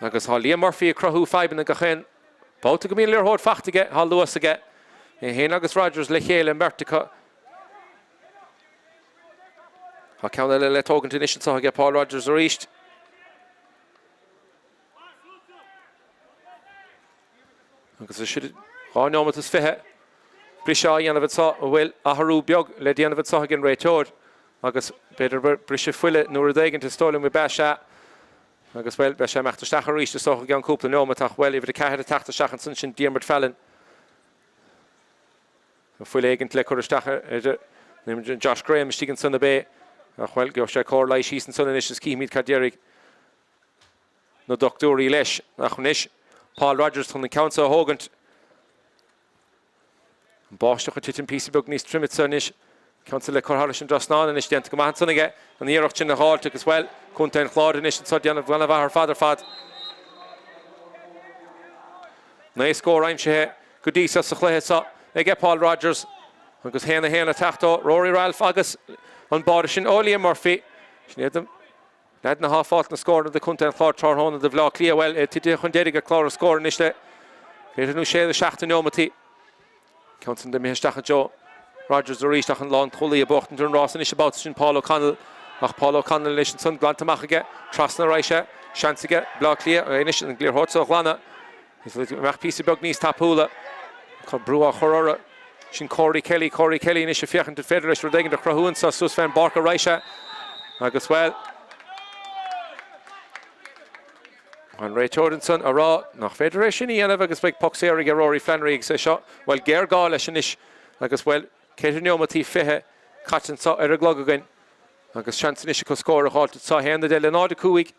Agus tá Liam Murphy ag cruthú fadhbanna gach aon babhta go mbíonn liathróid fachta aige, tá luas aige. É féin agus Rodgers le chéile, an bheirt acu. Tá ceann eile le tógaint anois anseo aige Paul Rodgers arís. Agus is 2 neomat is 20 briseadh á dhéanamh anseo a bhfuil athrú beag le déanamh anseo ag an réiteoir agus b'fhéidir briseadh fuile nó rud éigint is dóigh liom ab ea sea agus bhuel beidh sé ag imeacht isteach arís is dócha i gceann cúpla neomat ach bhuel uimhir 4 ag teacht isteach ansan sin Diarmuid Fallon. Fuil éigint le cur isteach ar Josh Graham istigh ansan ab é ach bhuel gheobhaidh sé cóir leighis thíos ansan anois is cífimid cad déarfaidh na dochtúirí leis. Ach anois Paul Rodgers chun an ceann seo a thógaint. An báisteach ag titim píosa beag níos troime anseo anois. Ceann seo le cur thairis an dtrasnán anois déanta go maith ansan aige an iarracht sin a dh'fháilt agus bhuel, Contae an Chláir anois anseo déanamh an-mhaith ar fad ar fad. 9 scór aimsithe go dtí seo sa chluiche seo aige Paul Rodgers agus 1-1 ag teacht ó Rory Ralph agus an báide sin ó Liam Murphy. Sin iad leaideanna atá ag fáilt na scóranna do Chontae an Chláir tráthnóna do Bhaile Átha Cliath. Bhuel, é tite chun deiridh ar chlár na scór anois le b'fhéidir nó sé nó seacht de neomataí. Ceann san imithe isteach i dtreo Rodgers arís ach an lánchúlaí ag buachtaint ar an rás anois an babhta sin Paul O'Connell ach Paul O'Connell anois ansan glanta amach aige trasna ar aghaidh sé seans aige Baile Átha Cliath anois an liathróid seo a ghlanadh is imeacht píosa beag níos tapúla Tá brú á chur orthu sin Corey Kelly Corey Kelly anois ag féachaint an féidir leis rud éigin a chruthú anseo suas fén bpáirc ar aghaidh sé agus bhuel An réiteoir ansan a rá nach féidir é sin a dhéanamh agus beidh poc saor aige Rory Flannery agus é seo, bhuel, géarghá leis anois agus, bhuel, 4 neomataí 20 caite anseo ar an gclog againn agus seans anois acu scór a dh'fháilt anseo, 1, 10 le 0, 5.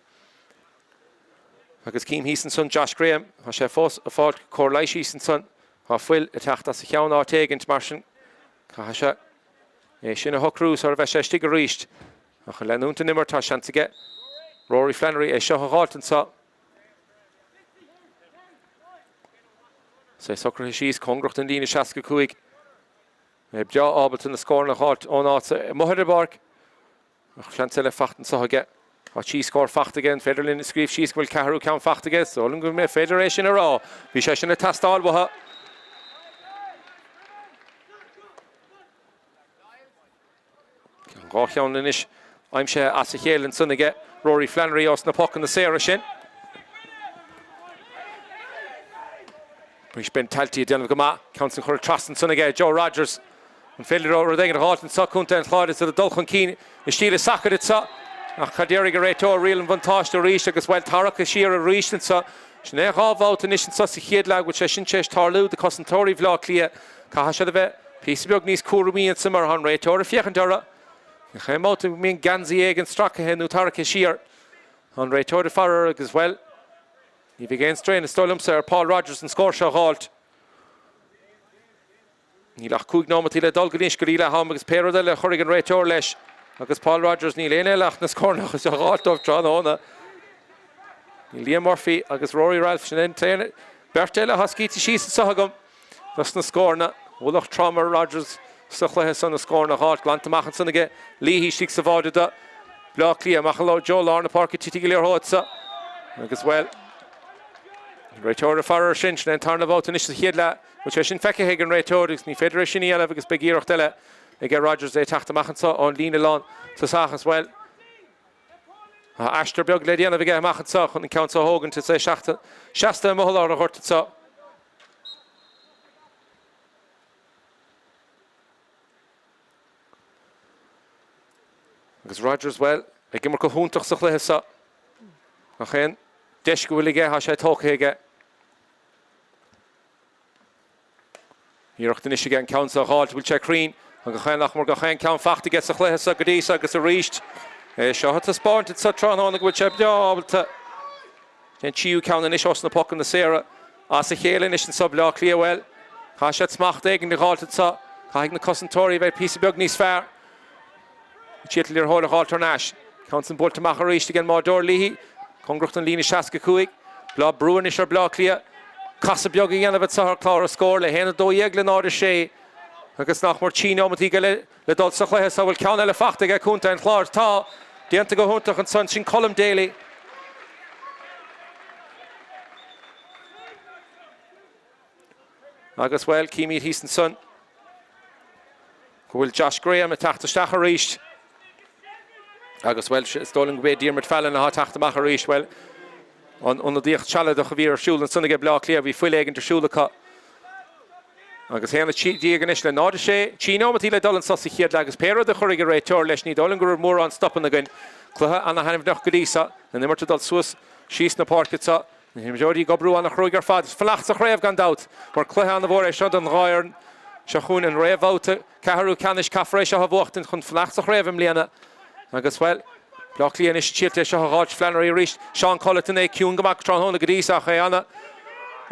Agus cím thíos ansan Josh Graham, tá sé fós ag fáilt cóir leighis thíos ansan, tá fuil ag teacht as a cheann áit éigint mar sin caithfidh sé é sin a shocrú sara bheidh sé istigh arís. Ach ag leanúint den imirt tá seans aige Rory Flannery é seo a dh'fháilt anseo. Is é socraithe síos cóngarach don líne 65. É breá ábalta na scóranna a dh'fháilt ón áit amuigh ar an bpáirc. Ach seans eile fachta anseo aige. Tá 3 scór fachta aige. An féidir linn a scríobh síos go bhfuil ceathrú ceann fachta aige? Is dóigh liom go féidir é sin a rá. Bhí sé sin ag teastáil uathu. Dhá cheann anois aimsithe as a chéile ansan aige Rory Flannery ós na pocanna saora sin. Arís Ben Talty ag déanamh go maith. Ceann san curtha trasna ansan aige Joe Rodgers. An féidir leo rud éigin a dh'fháilt anseo? Contae an Chláir is iad ag dul chun cinn i stíl an tsacair anseo. Ach cad déarfaidh an réiteoir? Riail an bhuntáiste arís agus, bhuel, tarraicthe siar arís anseo. Sin é 2 bhabhta anois anseo sa chéad leath go bhfuil sé sin tar éis tarlú do cosantóirí Bhaile Átha Cliath. Caithfidh siad a bheith píosa beag níos cúramaí anso mar tá an réiteoir ag féachaint orthu. Gach aon mbabhta go mbíonn geansaí éigin stracaithe nó tarraicthe siar, tá an réiteoir ag faire orthu agus, bhuel, ní bheidh aon strain is dóigh liomsa ar Paul Rogers an scór seo a dh'fháilt. Níl ach 5 nóimeataí le dul go anois go dtí leath am agus pé rud eile a chuirfidh an réiteoir leis agus Paul Rogers, níl éinne eile ach na scóranna a dh'fháilt dóibh tráthnóna. Níl Liam Murphy agus Rory Ralph, sin an t-aon beirt eile atá scríte síos anseo agam dos na scóranna. Ualach trom ar Rogers sa chluiche san na scóranna a dh'fháilt. Glanta amach ansan aige Leahy istigh sa bháide do Bleá Cliath. Amach i dtreo lár na páirce titfidh an liathróid so agus, bhuel, an réiteoir ag faire air sin. Sin é an tarna bhabhta anois sa chéad leath. Bhfuil sé sin feicthe ag an réiteoir agus ní féidir é sin a dhéanamh agus beidh iarracht eile aige Rogers é teacht amach anseo ón líne lán tosach as bhuel tá aistear beag le déanamh aige amach anseo chun an ceann seo a thógaint is é seasta amuigh i lár an ghoirt anseo. Agus Rogers, bhuel, ag imirt go hiontach sa chluiche seo. Gach aon deis go bhfuil aige, tá sé tógtha aige. Iarracht anois aige an ceann seo a dh'fháilt, bhfuil sé cruinn? An gach aon nach mór gach aon ceann fachta aige sa chluiche seo go dtí seo agus arís é seo ag taispeáint anseo tráthnóna go bhfuil sé breá ábalta. An tríú ceann anois ós na pocanna saora as a chéile anois anseo Baile Átha Cliath bhuel caithfidh siad smacht éigin a dh'fháilt anseo, caithfidh na cosantóirí a bheith píosa beag níos fearr. Siad an liathróid a dh'fháilt thar n-ais. Ceann san buailte amach arís ag an mbáireoir Leahy. Cóngarach don líne 65. Bláth brú anois ar Bleá Cliath. Casadh beag a dhéanamh anseo ar chlár an scóir le 1-12 le 0-6 agus nach mór 3 neomataí go leith le dul sa chluiche so bhfuil ceann eile fachta aige contae an Chláir. Tá! Déanta go hiontach ansan. Sin Colm Daly. Agus, bhuel, címid thíos ansan go bhfuil Josh Graham ag teacht isteach arís. Agus, bhuel, is dóigh liom go b'é Diarmuid Fallon atá ag teacht amach arís. Bhuel, an ionadaíocht sealadach a bhí ar siúl ansan aige Bleá Cliath, bhí fuil éigint ar siúl acu. Agus 1-13 anois le 0-6, 3 neomataí le dul anso sa chéad leath agus pé rud a chuirfidh an réiteoir leis, ní dóigh liom go raibh mórán stopanna againn. Cluiche ana-thaitneamhach go dtí so, an imirt ag dul suas síos na páirce anso. Na himreoirí ag oibriú an-chruaidh ar fad. Fanacht sa chraobh gan dabht, mar cluiche an-mhór é seo don dhá fhoireann. Seo chugainn an réamhbhabhta ceathrú ceannais. Caithfear é seo a bhuachtaint chun fanacht sa chraobh i mbliana. Agus, bhuel, Bleá Cliath anois ag triailt é seo a dh'fháilt. Flannery arís. Seán Culleton é ciúin go maith tráthnóna go dtí so ach é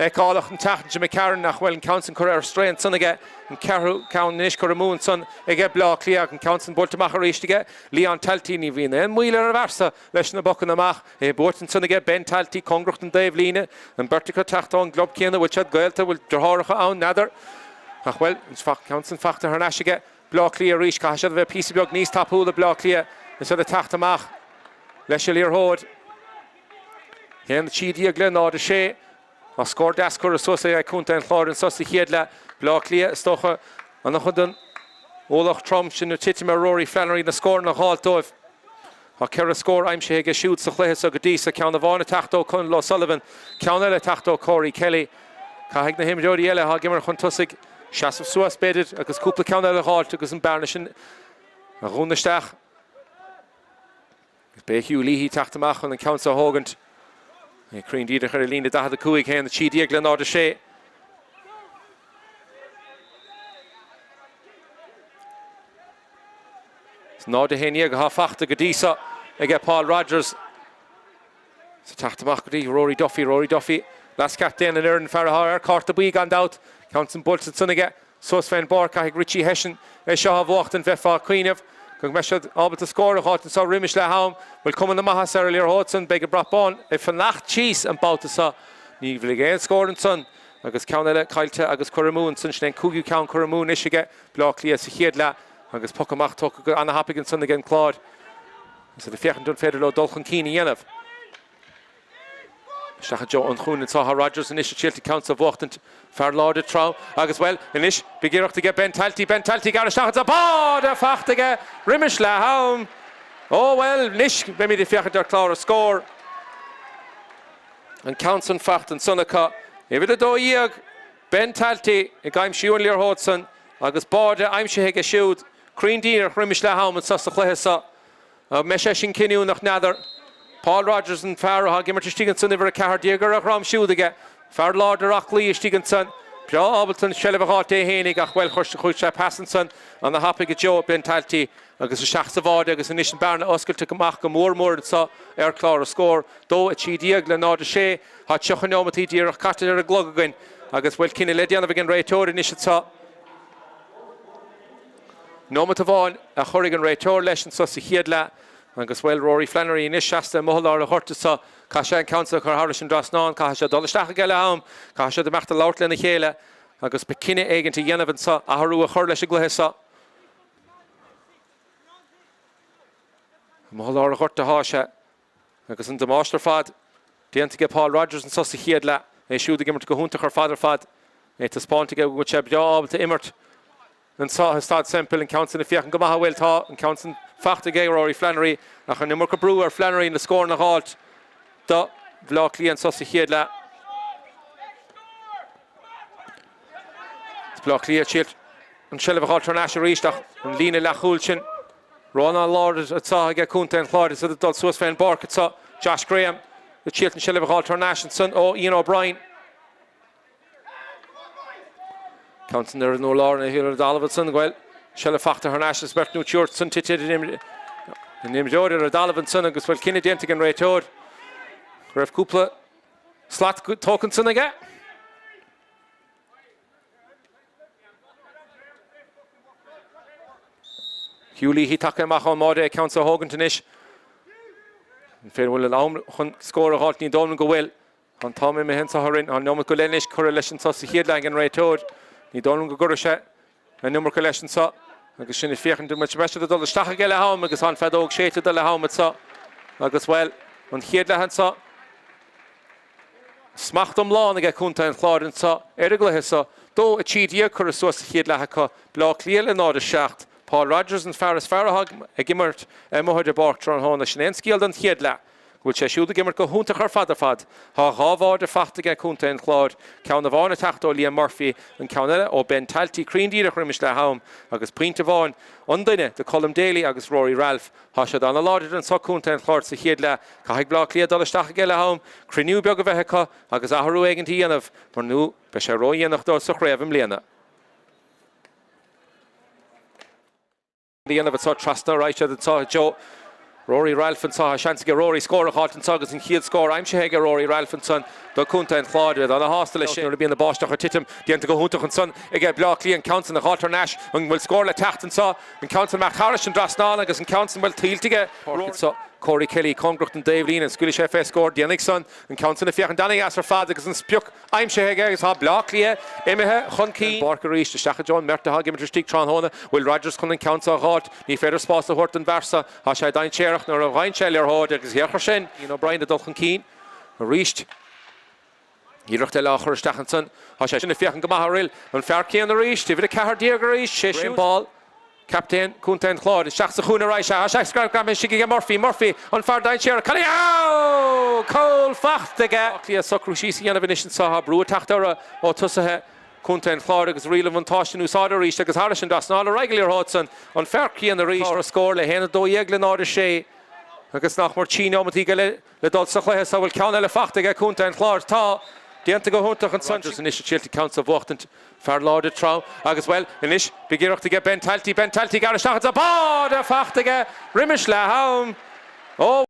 an-fheiceálach an tseachtain seo. McCarron ach bhuel an ceann san curtha ar strae ansan aige. An ceathrú ceann anois curtha amú ansan aige Bleá Cliath ach an ceann san buailte amach arís aige Leon Talty. Ní bhíonn aon mhoill ar an bhfear so leis na pocanna amach. É buailte ansan aige Ben Talty, cóngarach don dtaobhlíne. An bheirt acu ag teacht ón gclub céanna, bhfuil siad gaolta, bhfuil deartháireacha ann, n'fheadar. Ach bhuel, an ceann san fachta thar n-ais aige Bleá Cliath arís. Caithfidh siad a bheith píosa beag níos tapúla, Bleá Cliath, is iad ag teacht amach leis an liathróid. 1-13 le 0-6. Tá scór deas curtha suas ag Contae an Chláir anso sa chéad leath. Bleá Cliath, is dócha, an-chuid den ualach trom sin ag titim ar Rory Flannery na scóranna a dh'fháilt dóibh. Tá 4 scór aimsithe aige siúd sa chluiche seo go dtí so, ceann amháin ag teacht ó Conall O'Sullivan, ceann eile ag teacht ó Corey Kelly. Caithfidh na himreoirí eile atá ag imirt chun tosaigh seasamh suas, b'fhéidir, agus cúpla ceann eile a dh'fháilt agus an bearna sin a dhúnadh isteach. Agus beidh Hugh Leahy ag teacht amach chun an ceann seo a thógaint. É cruinn díreach ar an líne 45, 1, 13 le 0, 6. 0, 11 atá fachta go dtí seo aige Paul Rogers. Is ag teacht amach go dtí Rory Duffy, Rory Duffy, leaschaptaen an fhoireann, fear atá ar cárta buí gan dabht. Ceann san buailte ansan aige. Suas fén bpáirc, caithfidh Richie Hession é seo a bhuachtaint, bheifeá ag cuimhneamh go mbeidh siad ábalta scór a dh'fháilt anseo roimis leath am. Bhfuil cuma na maitheasa ar an liathróid san, beidh an brat bán ag fanacht síos an babhta seo. Ní bheidh aon scór ansan agus ceann eile caillte agus curtha amú ansan. Sin é an cúigiú ceann curtha amú anois aige Bleá Cliath sa chéad leath agus poc amach tógtha go ana-thapaidh ansan ag an Clár. Is iad ag féachaint an féidir leo dul chun cinn a dhéanamh. Isteach i dtreo an chúinne anseo tá Rodgers anois ag triailt an ceann seo a bhuachtaint. Fear láidir trom agus, bhuel, anois beidh iarracht aige Ben Talty, Ben Talty gearradh isteach anseo, báide fachta aige roimis leath am. Ó, bhuel, anois beimid ag féachaint ar chlár an scóir. An ceann san fachta ansan acu. Uimhir 12, Ben Talty ag aimsiú an liathróid san agus báide aimsithe aige siúd. Cruinn díreach roimis leath am anseo sa chluiche seo. An mbeidh sé sin cinniúnach? N'fheadar. Paul Rogers an fear atá ag imirt istigh ansan, uimhir 14 ar a dhrom siúd aige. Fear láidir aclaí istigh ansan. Breá ábalta an tseilbh a dh'fháilt é fhéinig ach, bhuel, chuir sé pas ansan ana thapaidh i dtreo Ben Talty agus isteach sa bháide agus anois an bearna oscailte amach go mór mór anso ar chlár na scór. 2, 13 le 0, 6. Tá 30 neomataí díreach caite ar an gclog againn agus, bhuel, cinneadh le déanamh ag an réiteoir anois anso. Nóimeat amháin a chuirfidh an réiteoir leis anso sa chéad leath agus, bhuel, Rory Flannery anois seasta amuigh i lár an ghoirt anso. Caithfidh sé an ceann seo a chur thairis an dtrasnán, caithfidh sé dul isteach aige leath-am, caithfidh siad imeacht a labhairt lena chéile agus cinneadh éigint a dhéanamh anso, athrú a chur leis an gcluiche seo. Amuigh i lár an ghoirt atá sé. Agus an damáiste ar fad déanta aige Paul Rogers anso sa chéad leath, é siúd ag imirt go hiontach ar fad ar fad. É ag taispeáint aige go bhfuil sé breá ábalta imirt anso i Staid Semple. An ceann san ag féachaint go maith, bhuel tá an ceann san fachta aige Rory Flannery ach an iomarca brú ar Flannery na scóranna a dh'fháilt do Bhaile Átha Cliath anso sa chéad leath. Is Baile Átha Cliath ag triail an tseilbh a dh'fháilt thar n-ais arís ach an líne leathchúil sin Ró-an-láidir anso aige Contae an Chláir is iad ag dul suas fén bpáirc anso. Josh Graham ag triailt an tseilbh a dh'fháilt thar n-ais ansan ó Ian O'Brien. Ceann san ar an urlár ina ar an dtalamh ansan, bhuel, seilbh fachta thar n-ais is beirt nó triúr ansan tite ar an imreoir ar an dtalamh ansan agus bhuel cinneadh déanta ag an réiteoir go raibh cúpla slat tógtha ansan aige. Hugh Leahy tagtha amach ón mbáide é ceann seo a thógaint anois. An féidir bhfuil an am chun scór a dh'fháilt? Ní dóigh liom go bhfuil. Tá an t-am imithe anso tharainn. Tá neomat go leith anois curtha leis anso sa chéad leath ag an réiteoir. Ní dóigh liom go gcuirfidh sé an iomarca leis anso. Agus sinn ag féachaint an mbeidh siad ag dul isteach aige leath am agus tá an feadóg séidte do leath am anso. Agus bhuel, an chéad leath anso. Smacht iomlán aige Contae an Chláir anso ar an gcluiche so. 2, 13 curtha suas sa chéad leath acu. Bleá Cliath le 0, 7. Paul Rogers an fear is fearr atá ag imirt amuigh ar an bpáirc tráthnóna. Sin é an scéal don chéad leath. Go bhfuil sé siúd ag imirt go hiontach ar fad ar fad. Tá dhá bháide fachta aige Contae an Chláir. Ceann amháin ag teacht ó Liam Murphy, an ceann eile ó Ben Talty cruinn díreach roimis leath am agus pointe amháin an duine do Colm Daly agus Rory Ralph. Tá siad ana-láidir anso, Contae an Chláir, sa chéad leath. Caithfidh Bleá Cliath dul isteach aige leath am, cruinniú beag a bheith acu agus athrú éigint a dhéanamh, mar nó beidh sé ró-dhéanach dóibh sa chraobh i mbliana. dhéanamh anso trasna ar aghaidh siad anso Joe Rory Ralph anso tá seans aige Rory scór a dh'fháilt anso agus an chéad scór aimsithe aige Rory Ralph ansan do Contae an Chláir. Iad ana shásta leis sin nuair a bhíonn an báisteach ag titim. Déanta go hiontach ansan aige Bleá Cliath an ceann san a dh'fháilt thar n-ais. An bhfuil scór le teacht anso? An ceann san amach thairis an dtrasnán agus an ceann san bhfuil tuillte aige Rory anso. Corey Kelly cóngarach don dtaobhlíne. An scaoilfidh sé fé scór? Déanfaidh san. An ceann san ag féachaint ana-dheas ar fad agus an sprioc aimsithe aige agus tá Bleá Cliath imithe chun cinn. Páirc arís isteach i dtreo an mbeirt atá ag imirt istigh tráthnóna. Bhfuil Rodgers chun an ceann seo a dh'fháilt? Ní féidir spás a thabhairt don bhfear seo. Tá sé dainséarach nuair a fhaigheann sé liathróid agus féach air sin. Ian O'Brien ag dul chun cinn arís. Iarracht eile á chur isteach ansan. Tá sé sin ag féachaint go maith ar fhuil. An fear céanna arís, uimhir 14 arís, sé siúd. Ball, captaen Contae an Chláir, isteach sa chúinne arís. Tá sé screamh istigh aige Murphy. Murphy, an fear dainséarach. Cad é? Ó! Cúl fachta aige. Átha Cliath socrú síos a dhéanamh anois anso. Tá brú ag teacht orthu ó tosaithe Contae an Chláir agus riail an bhuntáiste in úsáid arís agus thairis an dtrasnán ar aghaidh an liathróid san. An fear céanna arís. Tá scór le 1-12 le 0-6 agus nach mór 3 neomataí go leith le dul sa chluiche so bhfuil ceann eile fachta aige Contae an Chláir. Tá! Déanta go hiontach ansan. Rodgers anois ag triailt an ceann so a bhuachtaint. Fear láidir trom agus, bhuel, anois beidh iarracht aige Ben Talty. Ben Talty ag gearradh isteach anso. Báide fachta aige roimis leath am. Ó!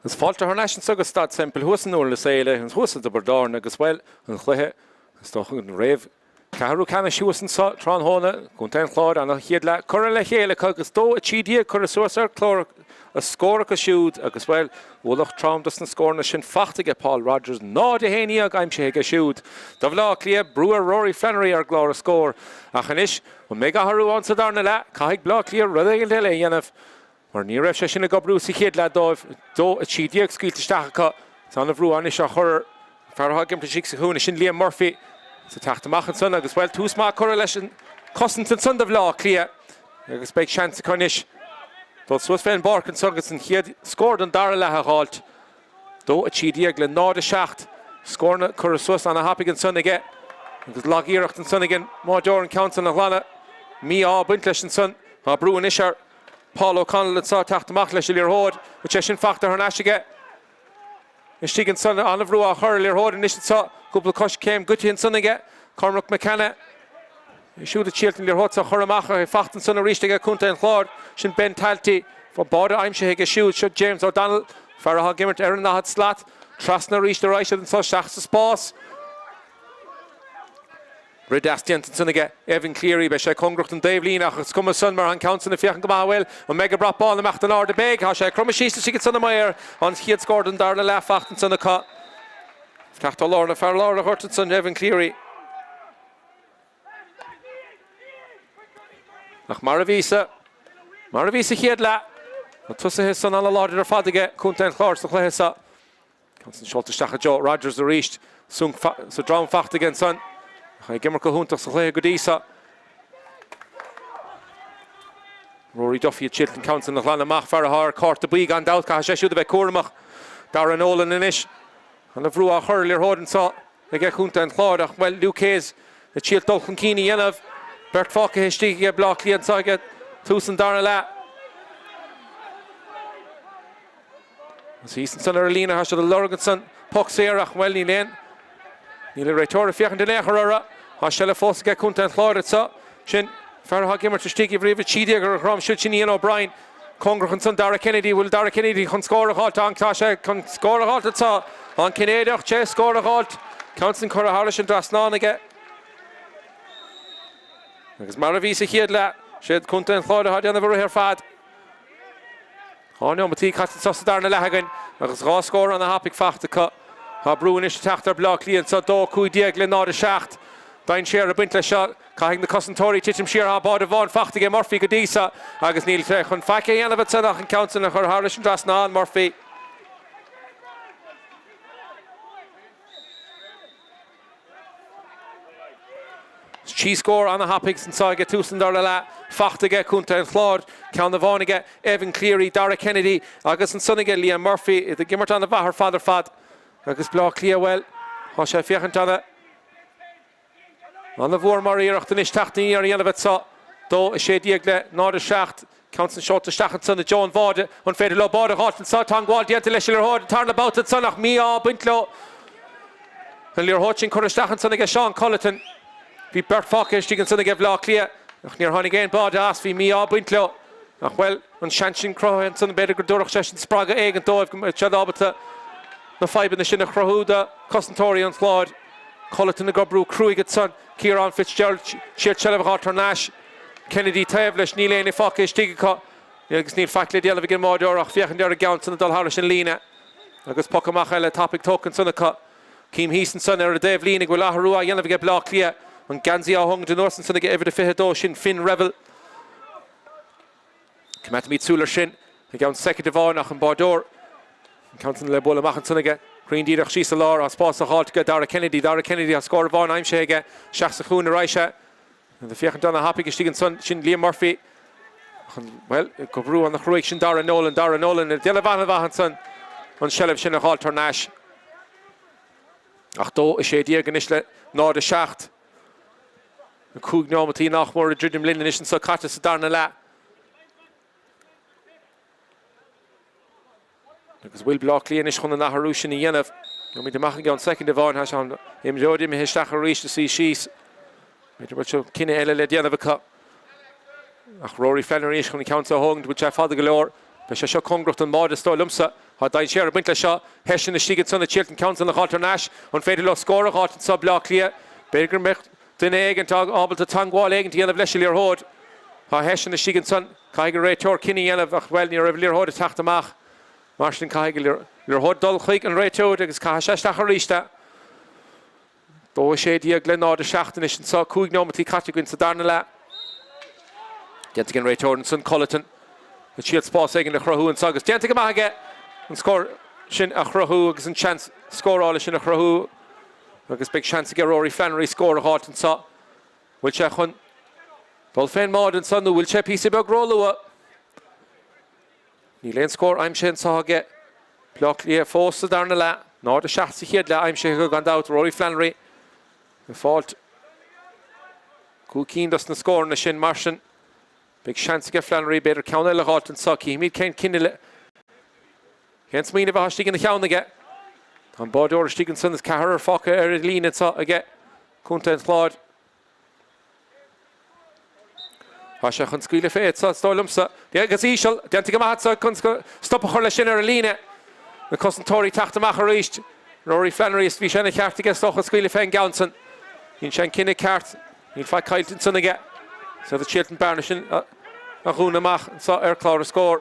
Agus fáilte thar n-ais anso go Staid Semple thuas i nDurlas Éile, thuas i dTiobraid Árann agus, bhuel, an chluiche, is dócha, an réamh ceathrú ceannais thuas anso tráthnóna, Contae an Chláir, an chéad leath curtha le chéile acu agus 2, 13 curtha suas ar chlár a scór acu siúd agus, bhuel, ualach trom dos na scóranna sin fachta aige Paul Rogers, 0, 11 aimsithe aige siúd do Bhaile Átha Cliath, brú ar Rory Flannery ar gclár a scór ach anois, an mbeidh athrú ann sa darna leath? Caithfidh Baile Átha Cliath rud éigin eile a dhéanamh. Mar ní raibh sé sin ag oibriú sa chéad leath dóibh, 2, 13 scaoilte isteach acu. Tá an-bhrú anois á chur ar an fear atá ag imirt istigh sa chúinne, sin Liam Murphy, is ag teacht amach ansan agus, bhuel, tús maith curtha leis an chosaint ansan do Bhaile Átha Cliath agus beidh seans acu anois dul suas fén bpáirc anso agus an chéad scór don dara leath a dh'fháilt. 2, 13 le 0, 7. Scóranna curtha suas ana-thapaidh ansan aige agus lag-iarracht ansan ag an mbáideoir an ceann san a ghlanadh. Mí-ádh ag baint leis ansan. Tá brú anois ar Paul O'Connell anso ag teacht amach leis an liathróid. Bhfuil sé sin fachta thar n-ais aige. Istigh ansan, an-bhrú á chur ar an liathróid anois anso. Cúpla coiscéim goidte ansan aige. Cormac McKenna siúd ag triailt an liathróid seo a chur amach ach é fachta ansan arís aige Contae an Chláir. Sin Ben Talty. Tá báide aimsithe aige siúd. Seo James O'Donnell, fear atá ag imirt ar an ndaichead slat. Trasna arís ar aghaidh siad anso isteach sa spás. Rith deas déanta ansan aige Evan Cleary. Beidh sé cóngarach don dtaobhlíne ach is cuma san mar an ceann san ag féachaint go maith bhuel an mbeidh an brat bán amach in airde? Beidh. Tá sé ag cromadh síos istigh ansan i mbaol. An chéad scór den darna leath fachta ansan acu. Teacht ó lár na fear lár an ghoirt ansan Evan Cleary. Ach mar a bhí sa mar a bhí sa chéad leath, na tosaithe san ana-láidir ar fad aige Contae an Chláir sa chluiche seo. Ceann san seolta isteach i dtreo Rogers arís. Sa drom fachta aige ansan. Ach é ag imirt go hiontach sa chluiche go dtí seo. Rory Duffy ag triailt an ceann san a ghlanadh amach. Fear atá ar cárta buí gan dabht. Caithfidh sé siúd a bheith cúramach. Darragh Nolan anois. Ana bhrú á chur ar liathróid anso aige Contae an Chláir ach, bhuel, Luke Hayes ag triailt dul chun cinn a dhéanamh. Beirt fágtha istigh aige Bleá Cliath anso aige tús an dara leath. Agus thíos ansan ar an líne, tá siad ag lorg ansan poc saor ach, bhuel, níl aon, níl an réiteoir ag féachaint in aon chor orthu. Tá seilbh fós aige Contae an Chláir anso. Sin fear atá ag imirt istigh uimhir 13 ar a dhroim siúd, sin Ian O'Brien. Cóngarach ansan Dara Kennedy, bhfuil Dara Kennedy chun scór a dh'fháilt? Tá, tá sé chun scór a dh'fháilt anso. An Cinnéideach tar éis scór a dh'fháilt. Ceann san curtha thairis an dtrasnán aige. Agus mar a bhí sa chéad leath, siad Contae an Chláir atá ag déanamh a rith ar fad. Tá neomataí caite anso sa darna leath againn agus 2 scór ana-thapaidh fachta acu. Tá brú anois ag teacht ar Bleá Cliath anso, 2, 15 le 0, 7. Dainséar ag baint leis seo. Caithfidh na cosantóirí titim siar. Tá báide amháin fachta aige Murphy go dtí seo agus níl sé chun faic a dhéanamh ansan ach an ceann san a chur thairis an dtrasnán. Murphy. 3 scór ana-thapaidh anso aige tús an dara leath fachta aige Contae an Chláir, ceann amháin aige Evan Cleary, Dara Kennedy agus ansan aige Liam Murphy, iad ag imirt ana-mhaith ar fad ar fad agus Bleá Cliath, bhuel, tá sé ag féachaint ana, ana-mhór mar iarracht anois teacht aniar a dhéanamh anso. 2, 16 le 0, 7. Ceann san seolta isteach ansan i dtreo an bháide. An féidir leo báide a dh'fháilt anso? Teangmháil déanta leis an liathróid an tarna babhta ansan ach mí-ádh ag baint leo. An liathróid sin curtha isteach ansan aige Seán Culleton. Bhí beirt fágtha istigh ansan aige Bhleá Cliath ach níor tháinig aon báide as. Bhí mí-ádh ag baint leo. Ach bhuel, an seans sin cruthaithe ansan b'fhéidir go dtabharfadh sé sin spreagadh éigin dóibh go mbeadh siad ábalta na fadhbanna sin a chruthú do chosantóirí an Chláir. Culleton ag oibriú cruaidh ansan. Ciarán Fitzgerald triailt seilbh a dh'fháilt thar n-ais. Kennedy taobh leis, níl éinne fágtha istigh acu agus níl faic le déanamh ag an mbáideoir ach féachaint ar an gceann san ag dul thairis an líne agus poc amach eile tapaidh tógtha ansan acu. Cím thíos ansan ar an dtaobh líne go bhfuil athrú á dhéanamh aige Bleá Cliath. An geansaí á thógaint anuas ansan aige uimhir a 22, sin Finn Revel. Coimeádfaimid súil ar sin i gceann soicind amháin ach an báideoir, an ceann san le bualadh amach ansan aige. Cruinn díreach síos i lár, tá spás á dh'fháilt aige Dara Kennedy. Dara Kennedy, tá scór amháin aimsithe aige isteach sa chúinne arís. Ag féachaint ana-thapaidh istigh ansan, sin Liam Murphy. Ach an, bhuel, ag oibriú ana-chruaidh, sin Dara Nolan. Dara Nolan ag déanamh an-mhaith ansan an seilbh sin a dh'fháilt thar n-ais. Ach 2, 16 anois le 0, 7. Na 5 neomataí nach mór ag druidim linn anois anso caite sa darna leath. Agus bhfuil Bleá Cliath anois chun an athrú sin a dhéanamh? Gheobhaimid amach i gceann soicind amháin. Tá sé an imreoir imithe isteach arís is í síos. B'fhéidir go bhfuil seo cinneadh eile le déanamh acu. Ach Rory Flannery anois chun an ceann seo a thógaint, bhfuil sé fada go leor? Beidh sé seo cóngarach don mbáide is dóigh liomsa. Tá dainséar ag baint leis seo. Hession istigh ansan ag triail an ceann san a dh'fháilt thar n-ais. An féidir leo scór a dh'fháilt anso, Bleá Cliath? B'fhéidir go mbeadh duine éigint ábalta teangmháil éigint a dhéanamh leis an liathróid. Tá Hession istigh ansan. Caithfidh an réiteoir cinneadh a dhéanamh ach, bhuel, ní raibh an liathróid ag teacht amach. Mar sin caithfidh an liathróid dul chuig an réiteoir agus caithfidh sé isteach arís é. 2, 16 le 0, 7 anois anseo, 5 neomataí caite againn sa darna leath. Déanta ag an réiteoir ansan, Culleton, ag triail spás éigin a chruthú anseo agus déanta go maith aige an scór sin a chruthú agus an seans scórála sin a chruthú agus beidh seans aige Rory Flannery scór a dh'fháilt anseo. Bhfuil sé chun dul fén mbáide anseo nó bhfuil sé píosa beag róluath? Níl aon scór aimsithe anseo aige Bleá Cliath fós sa darna leath. 0, 7 sa chéad leath aimsithe acu gan dabht. Rory Flannery ag fáilt 5 cinn dos na scóranna sin. Mar sin, beidh seans aige Flannery b'fhéidir ceann eile a dh'fháilt anseo. Cífimid cén cinneadh, cén smaoineamh atá istigh ina cheann aige. Tá an báideoir istigh ansan is ceathrar fágtha ar an líne anseo aige Contae an Chláir. Tá sé chun scaoileadh fé anseo, is dóigh liomsa. Agus íseal, déanta go maith anseo chun stop a chur leis sin ar an líne. Na cosantóirí teacht amach arís. Rory Flannery, is bhí sé ina cheart aige is dócha scaoileadh fén gceann san. Dhein sé an cinneadh ceart. Níl faic caillte ansan aige. Is iad ag triail an bearna sin a dhúnadh amach anseo ar chlár na scór.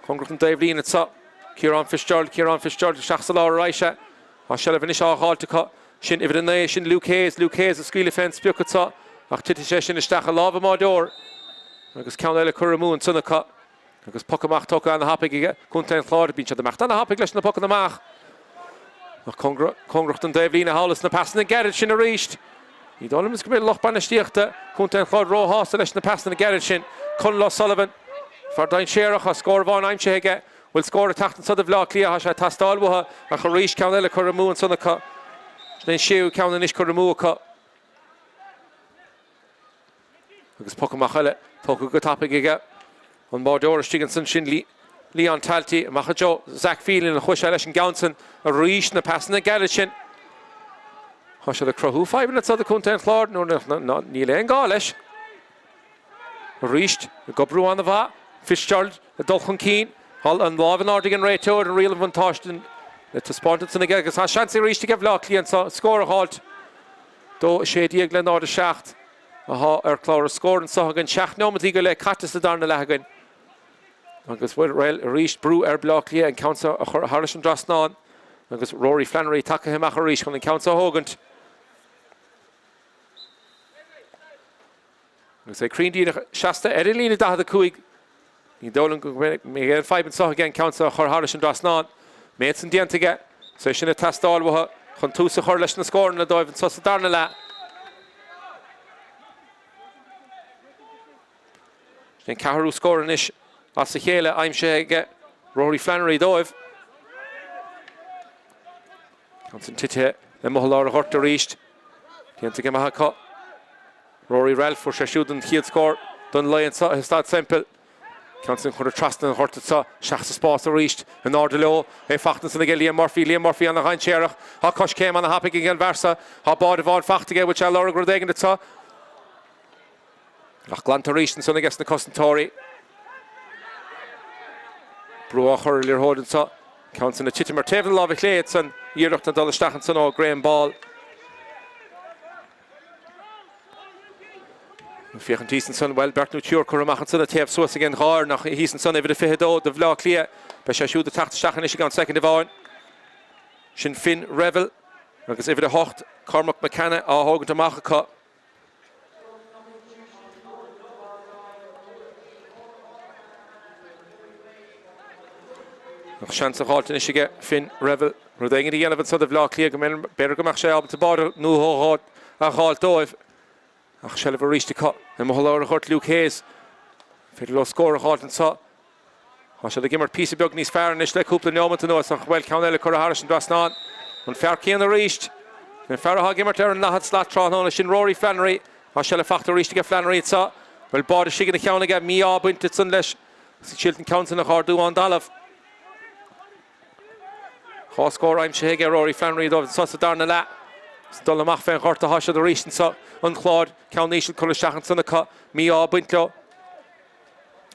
Cóngarach don dtaobhlíne anseo. Ciarán Fitzgerald, Ciarán Fitzgerald isteach sa lár ar aghaidh sé. Tá seilbh anois á dh'fháilt acu. Sin uimhir 9, sin Luke Hayes. Luke Hayes ag scaoileadh fén sprioc anseo ach titfidh sé sin isteach i lámha an bháideoir agus ceann eile curtha amú ansan acu. Agus poc amach tógtha ana-thapaidh aige Contae an Chláir. Bíonn siad ag imeacht ana-thapaidh leis na pocanna amach. Ach cóngarach don dtaobhlíne thall is na pasanna gairid sin arís. Ní dóigh liom go mbeidh lucht bainistíochta Chontae an Chláir róshásta leis na pasanna gairid sin. Conall O'Sullivan, fear dainséarach, tá scór amháin aimsithe aige. Bhfuil scór ag teacht anso do Bhleá Cliath? Tá sé ag teastáil uathu ach arís ceann eile curtha amú ansan acu. Sin é an séú ceann anois curtha amú acu. Agus poc amach eile tógtha go tapaidh aige an báideoir istigh ansan sin Leon Talty. Amach i dtreo Zach Phelan a chuaigh sé leis an gceann san arís na pasanna gairid sin. Tá siad ag cruthú fadhbanna anso do Chontae an Chláir nuair níl aon gá leis. Arís, ag oibriú an-mhaith, Fitzgerald ag dul chun cinn. Tá an lámh in airde ag an réiteoir, an riail an bhuntáiste le taispeáint ansan aige agus tá seans arís aige Bhleá Cliath anso scór a dh'fháilt. 2, 16 le 0, 7 atá ar chlár na scór anso againn. 7 neomataí go leith caite sa darna leath againn. Agus bhuel, arís brú ar Bleá Cliath an ceann seo a chur thairis an dtrasnán agus Rory Flannery tagtha amach arís chun an ceann seo a thógaint. Agus é cruinn díreach seasta ar an líne 45, ní dóigh liom go mbeidh aon fadhb anseo aige an ceann seo a chur thairis an dtrasnán. Méid san déanta aige, is é sin ag teastáil uathu chun tús a chur leis na scóranna dóibh anseo sa darna leath. Sin an ceathrú scór anois as a chéile aimsithe aige Rory Flannery dóibh. Ansan titithe amuigh i lár an ghoirt arís. Déanta go maith acu. Rory Ralph, fuair sé siúd an chéad scór don lae anseo i Staid Semple. Ceann san curtha trasna an ghoirt anseo, isteach sa spás arís, in airde leo. É fachta ansan aige Liam Murphy, Liam Murphy ana-dhainséarach. Tá coiscéim ana-thapaidh ag an bhfear seo. Tá báide amháin fachta aige, bhfuil sé ag lorg rud éigin anseo? Ach glanta arís ansan aige sna cosantóirí. Brú á chur ar liathróid anseo. Ceann san ag titim ar taobh na láimhe chlé ansan. Iarracht ag dul isteach ansan ó Graham Ball. Féachaint thíos ansan, bhuel, beirt nó triúr curtha amach ansan ag téamh suas ag an dhá fhoireann ach thíos ansan uimhir a 22 do Bhleá Cliath. Beidh sé siúd ag teacht isteach anois i gceann soicind amháin. Sin Finn Revill agus uimhir a 8, Cormac McKenna á thógaint amach acu. Ach seans á dh'fháilt anois aige Finn Revill rud éigin a dhéanamh anso do Bhleá Cliath go mb'fhéidir go mbeadh sé ábalta báide nó dhó a dh'fháilt dóibh. Ach seilbh arís acu amuigh i lár an ghoirt Luke Hayes. Féidir leo scór a dh'fháilt anso. Tá siad ag imirt píosa beag níos fearr anois le cúpla neomat anuas ach bhuel ceann eile curtha thairis an dtrasnán. An fear céanna arís. An fear atá ag imirt ar an ndaichead slat tráthnóna sin Rory Flannery. Tá seilbh fachta arís aige Flannery anseo. Bhuel báide istigh ina cheann aige, mí-ádh bainte ansan leis. Agus ag triail an ceann san a dh'ardú ón dtalamh. Dhá scór aimsithe aige Rory Flannery dóibh anseo sa darna leath. Is ag dul amach fén ghort atá siad arís anseo. An Clár, ceann íseal curtha isteach ansan acu. Mí-ádh ag baint leo.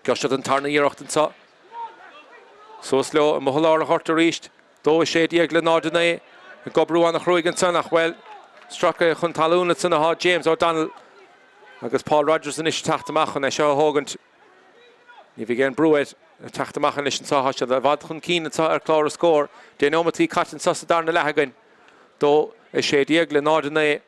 Gheobhaidh siad an tarna iarracht anseo. Suas leo amuigh i lár an ghoirt arís. 2, 16 le 0, 9. Ag oibriú an-chruaidh ansan ach, bhuel, stractha chun talún ansan atá James O'Donnell agus Paul Rogers anois ag teacht amach chun é seo a thógaint. Ní bheidh aon brú air ag teacht amach anois anseo. Tá siad i bhfad chun cinn anseo ar chlár na scór. 10 neomataí caite anseo sa darna leath againn. 2, 16 le 0, 9.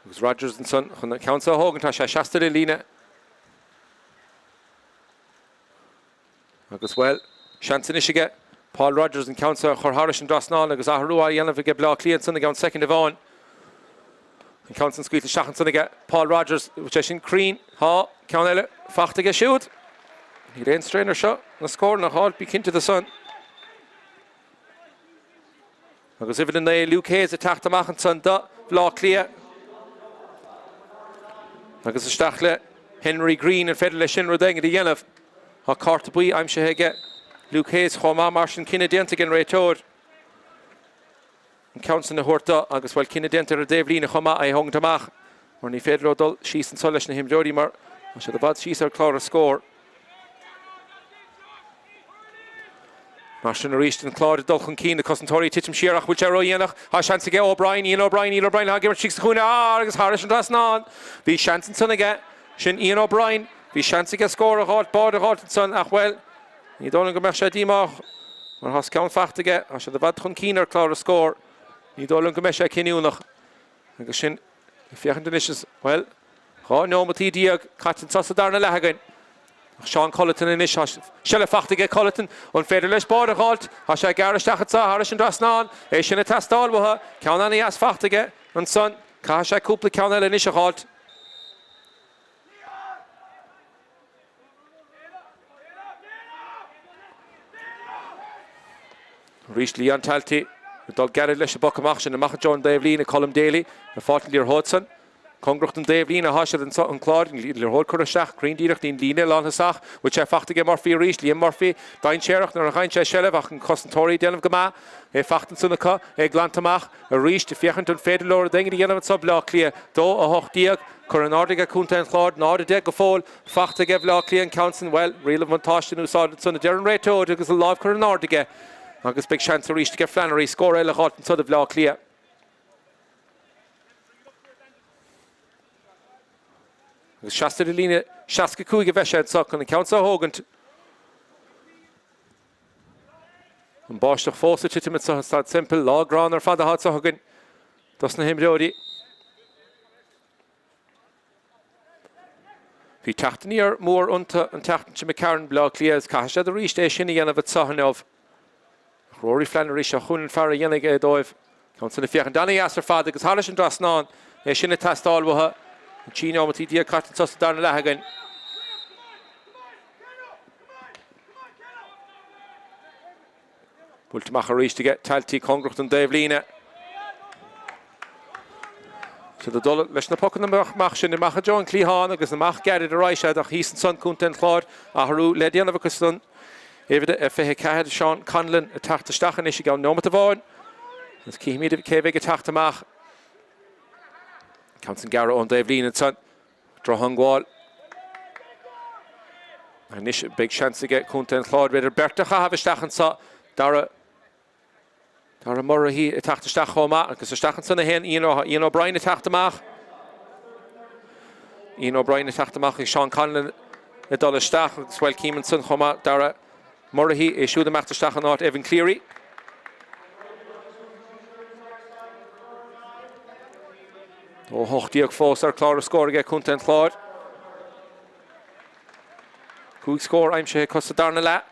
Agus Rogers ansan chun an ceann seo a thógaint, tá sé seasta ar an líne. Agus, bhuel, seans anois aige Paul Rogers an ceann seo a chur thairis an dtrasnán agus athrú á dhéanamh aige Bleá Cliath ansan i gceann soicind amháin. An ceann san scaoilte isteach ansan aige Paul Rogers, bhfuil sé sin cruinn? Tá, ceann eile fachta aige siúd. Níl aon strain ar seo na scóranna a dh'fháil, bí cinnte de san. Agus uimhir a 9, Luke Hayes ag teacht amach ansan do Bhleá Cliath. Agus isteach le Henry Greene, an féidir leis sin rud éigin a dhéanamh? Tá cárta buí aimsithe aige Luke Hayes chomh maith, mar sin cinneadh déanta ag an réiteoir an ceann sin a thabhairt do agus, bhuel, cinneadh déanta ar an dtaobhlíne chomh maith é a thógaint amach mar ní féidir leo dul síos anso leis na himreoirí mar tá siad i bhfad síos ar chlár an scóir. Mar sin arís, an Clár ag dul chun cinn, na cosantóirí ag titim siar ach bhfuil sé ródhéanach? Tá seans aige O'Brien, Ian O'Brien, Ian O'Brien atá ag imirt istigh sa chúinne, ah agus thairis an trasnán! Bhí seans ansan aige, sin Ian O'Brien, bhí seans aige scór a dh'fháilt, báide a dh'fháilt ansan ach, bhuel, ní dóigh liom go mbeadh sé díomách mar tá ceann fachta aige, tá siad i bhfad chun cinn ar chlár an scóir, ní dóigh liom go mbeidh sé cinniúnach. Agus sin ag féachaint anois is, bhuel, 12 neomataí caite anseo sa darna leath againn. Ach Seán Culleton anois, tá seilbh fachta aige Culleton, an féidir leis báide a dh'fháilt? Tá sé ag gearradh isteach anseo thairis an dtrasnán, é sin ag teastáil uathu, ceann ana-dheas fachta aige ansan, caithfidh sé cúpla ceann eile anois a dh'fháilt. Arís Leon Talty ag dul gairid leis an bpoc amach sin amach i dtreo an dtaobhlíne, Colm Daly ag fáilt an liathróid san. Cóngarach don dtaobhlíne atá siad anso an Clár, an liathróid curtha isteach cruinn díreach dtí'n líne lánthosach. Bhfuil sé fachta aige Murphy arís, Liam Murphy, dainséarach nuair a fhaigheann sé seilbh ach an cosantóirí ag déanamh go maith. É fachta ansan acu, é glanta amach arís féachaint an féidir leo rud éigin a dhéanamh anso Bleá Cliath. 2, 18, curtha in airde aige Contae an Chláir, 0, 10 go fóill fachta aige Bhleá Cliath an ceann san, bhuel, riail an bhuntáiste in úsáid ansan a deir an réiteoir agus a láimh curtha in airde aige agus beidh seans arís aige Flannery scór eile a dh'fháilt anso do Bhleá Cliath. Agus seasta ar an líne 65 a bheidh sé anso chun an ceann seo a thógaint. An báisteach fós ag titim anso i Staid Semple. Lá gránna ar fad atá anso againn dos na himreoirí. Bhí teacht aniar mór iontu an tseachtain seo imigh tharainn, Baile Átha Cliath, agus caithfidh siad arís é sin a dhéanamh anso inniu. Ach Rory Flannery, seo chugainn an fear a dhéanfaidh é dóibh. Ceann san ag féachaint ana-dheas ar fad agus thairis an dtrasnán, é sin ag teastáil uathu. 13 neomataí caite anso sa darna leath againn. Buailte amach arís aige Talty cóngarach don dtaobhlíne. Siad ag dul leis na pocanna amach sin amach i dtreo an chliatháin agus amach gairid ar aghaidh siad ach thíos ansan Contae an Chláir athrú le déanamh acu san uimhir a 24 Seán Conlon ag teacht isteach anois i gceann neomat amháin agus cífimid cé bheidh ag teacht amach. Ceann san gearradh ón dtaobhlíne ansan. Drochtheangmháil. Anois beidh seans aige Contae an Chláir b'fhéidir beirt a chaitheamh isteach anso. Dara Dara Murrahy ag teacht isteach chomh maith agus isteach ansan a théann Ian Ian O'Brien ag teacht amach. Ian O'Brien ag teacht amach ag Seán Conlon ag dul isteach agus bhuel cím ansan chomh maith Dara Murrahy é siúd ag imeacht isteach in áit Evan Cleary. 2-18 fós ar chlár na scór aige Contae an Chláir. 5 scór aimsithe acu sa darna leath.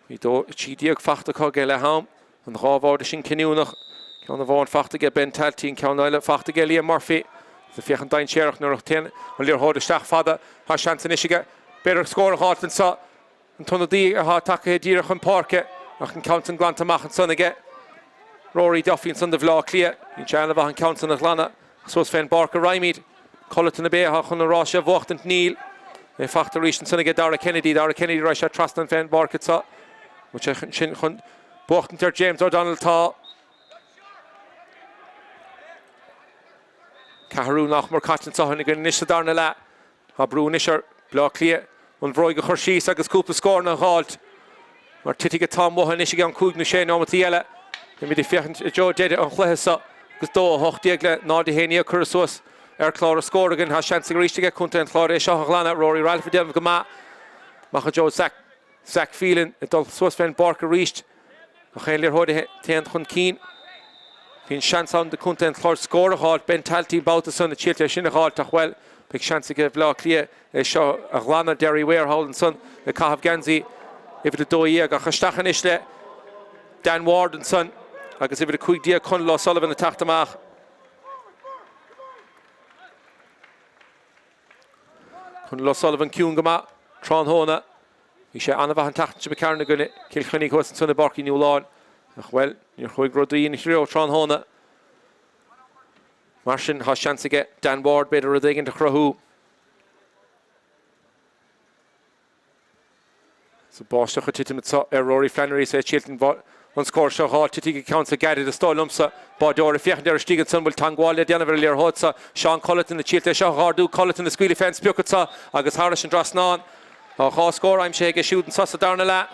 Bhí 2-13 fachta acu ag leath am. An dhá bháide sin cinniúnach. Ceann amháin fachta aige Ben Talty, an ceann eile fachta aige Liam Murphy. Is ag féachaint dainséarach nuair a théann an liathróid isteach fada. Tá seans anois aige b'fhéidir scór a dh'fháilt anso. An t-ionadaí atá tagtha díreach chun páirce ach an ceann san glanta amach ansan aige. Rory Duffy ansan do Bhleá Cliath. Bíonn sé ana-mhaith an ceann san a ghlanadh. Suas fén bpáirc a raghaimid. Culleton ab é atá chun an rás seo a bhuachtaint? Níl. É fachta arís ansan aige Dara Kennedy. Dara Kennedy raghaidh sé trasna fén bpáirc anso. Bhfuil sé sin chun buachtaint ar James O'Donnell? Tá. Ceathrú nach mór caite anseo againn anois sa darna leath. Tá brú anois ar Bleá Cliath an bhróig a chur síos agus cúpla scóranna a dh'fháilt mar titfidh an t-am uathu anois i gceann cúig nó sé nóimeataí eile. Beimid ag féachaint i dtreo deireadh an chluiche seo agus 2-18 le 0-11 curtha suas ar chlár an scóir againn. Tá seans arís aige Contae an Chláir é seo a ghlanadh. Rory Ralph ag déanamh go maith. Amach i dtreo Zach Zach Phelan ag dul suas fén bpáirc arís. Gach aon liathróid a théann chun cinn, bíonn seans ann do Chontae an Chláir scór a dh'fháilt. Ben Talty an babhta san ag triailt é sin a dh'fháilt ach, bhuel, beidh seans aige Bhleá Cliath é seo a ghlanadh. Derry Ware thall ansan ag caitheamh geansaí uimhir 12 ach isteach anois le Dan Ward ansan agus uimhir 15 Conall O'Sullivan ag teacht amach. Conall O'Sullivan ciúin go maith tráthnóna. Bhí sé an-mhaith an tseachtain seo imigh tharainn i gcoinne Cill Chainnigh thuas ansan i bPáirc Uí Nualláin ach, bhuel, níor chuaigh rudaí ina threo tráthnóna. Mar sin, tá seans aige Dan Ward b'fhéidir rud éigin a chruthú. Sa báisteach ag titim anseo ar Rory Flannery is é ag triailt an scór seo a dh'fháil. Titfidh an ceann seo gairid is dóigh liomsa. Báideoir ag féachaint air istigh ansan bhfuil teangmháil le déanamh ar an liathróid seo. Seán Culleton ag triailt é seo a dh'ardú. Culleton ag scaoileadh fén sprioc anseo agus thairis an dtrasnán. Tá 2 scór aimsithe aige siúd anseo sa darna leath.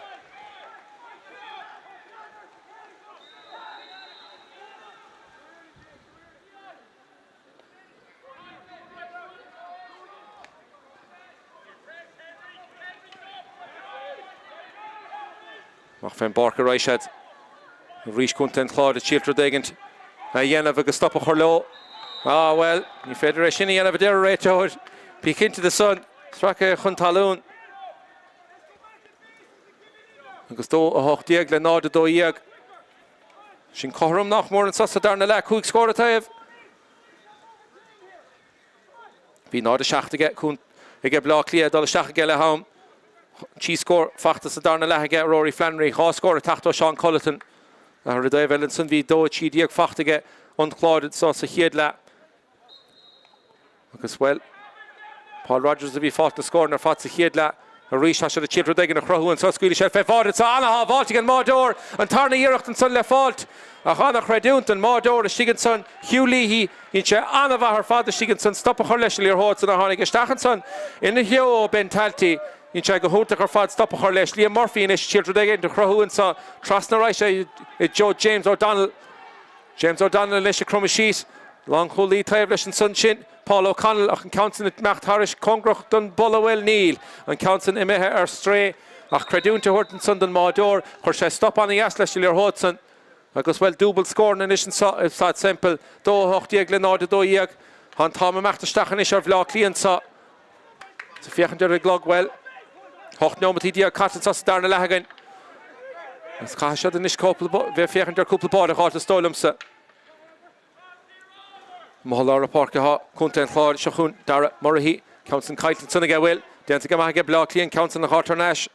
Amach fén bpáirc a raghaidh siad arís Contae an Chláir ag triailt rud éigint a dhéanamh agus stop a chur leo. Ah bhuel, ní féidir é sin a dhéanamh a deir an réiteoir. Bí cinnte de san, sracadh chun talún. Agus 2-18 le 0-12. Sin cothrom nach mór anseo sa darna leath, 5 scór an taobh. Bhí 0-7 aige aige Bleá Cliath ag dul isteach ag leath am. 3 scór fachta sa darna leath aige Rory Flannery, 2 scór ag teacht ó Seán Culleton. Ar an dtaobh eile ansan bhí 2-13 fachta aige an Clár anseo sa chéad leath. Agus, bhuel, Paul Rogers a bhí ag fáilt na scóranna ar fad sa chéad leath. Arís, tá siad ag triailt rud éigin a chruthú anso. Scaoilfidh sé fé bháide anso. Ana-shábháilt ag an mbáideoir. An tarna iarracht ansan le fáilt. Ach ana-chreidiúint don mbáideoir istigh ansan. Hugh Leahy. Dhein sé ana-mhaith ar fad istigh ansan. Stop a chur leis an liathróid san a tháinig isteach ansan ina threo ó Ben Talty. Dhein sé go hiontach ar fad stop a chur leis. Liam Murphy anois ag triailt rud éigin a chruthú anso. Trasna a raghaidh sé i dtreo James O'Donnell. James O'Donnell anois ag cromadh síos. Lánchúlaí taobh leis ansan sin Paul O'Connell ach an ceann san ag imeacht thairis cóngarach don bpolla bhuel níl an ceann san imithe ar strae ach creidiúint a thabhairt ansan don mbáideoir. Chuir sé stop ana-dheas leis an liathróid san agus bhuel dúbailt scóranna anois anso i Staid Semple. 2-18 le 0-12. Tá an t-am imeacht isteach anois ar Bhleá Cliath anso. Ag féachaint ar an gclog, bhuel, 18 neomataí caite anseo sa darna leath againn. Agus caithfidh siad anois cúpla, bheith féachaint ar cúpla báide a dh'fháilt is dóigh liomsa. Amuigh i lár na páirce atá Contae an Chláir seo chugainn Dara Murrahy, ceann san caillte ansan aige, bhuel, déanta go maith aige Bleá Cliath an ceann san a dh'fháilt thar n-ais.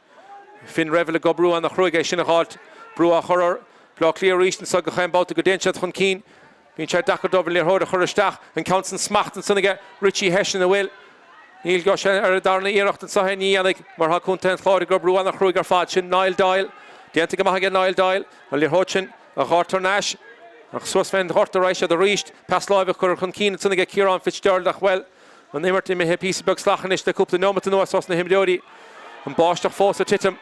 Finn Revill ag oibriú ana-chruaidh é sin a dh'fháilt. Brú á chur ar Bleá Cliath arís anso gach aon babhta go dtéann siad chun cinn. Bíonn sé deacair dóibh an liathróid a chur isteach. An ceann san smacht ansan aige Richie Hession an bhfuil. Níl gheobhaidh sé ar an darna iarracht anso é ní dhéanfaidh mar tá Contae an Chláir ag oibriú ana-chruaidh ar fad. Sin Niall Doyle. Déanta go maith aige Niall Doyle. An liathróid sin a dh'fháilt thar n-ais. Ach suas fén ghort a raghaidh siad arís. Pas láimhe curtha chun cinn ansan aige Ciarán Fitzgerald ach bhuel, an imirt imithe píosa beag salach anois le cúpla neomat anuas ós na himreoirí. An báisteach fós ag titim.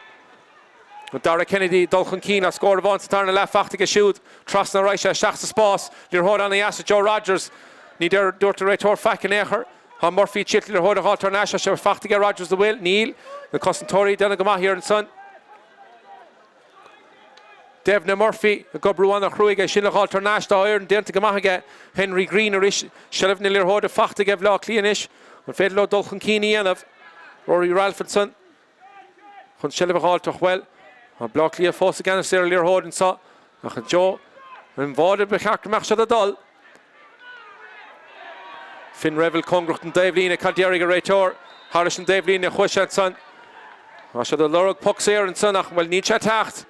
Dara Kennedy ag dul chun cinn as scór amháin sa tarna leath fachta aige siúd. Trasna a raghaidh sé isteach sa spás. Liathróid ana-dheas ag Joe Rogers. Ní deir dúirt an réiteoir faic in aon chor. Tá Murphy ag triailt liathróid a dh'fháilt thar n-ais. Tá sé fachta aige Rogers an bhfuil? Níl. Na cosantóirí ag déanamh go maith thiar ansan. Devna Murphy ag oibriú ana-chruaidh é sin a dh'fháilt thar n-ais dá fhoireann. Déanta go maith aige Henry Greene arís. Seilbh na liathróide fachta aige Bhleá Cliath anois. An féidir leo dul chun cinn a dhéanamh? Rory Ralph ansan. chun seilbh a dh'fháilt ach bhuel, tá Bleá Cliath fós i gceannas ar an liathróid anseo ach i dtreo an bháide ba cheart go mbeadh siad ag dul. Finn Revill cóngarach don dtaobhlíne, cad déarfaidh an réiteoir? Thairis an dtaobhlíne a chuaigh sé ansan. Tá siad ag lorg poc saor ansan ach bhuel níl sé ag teacht.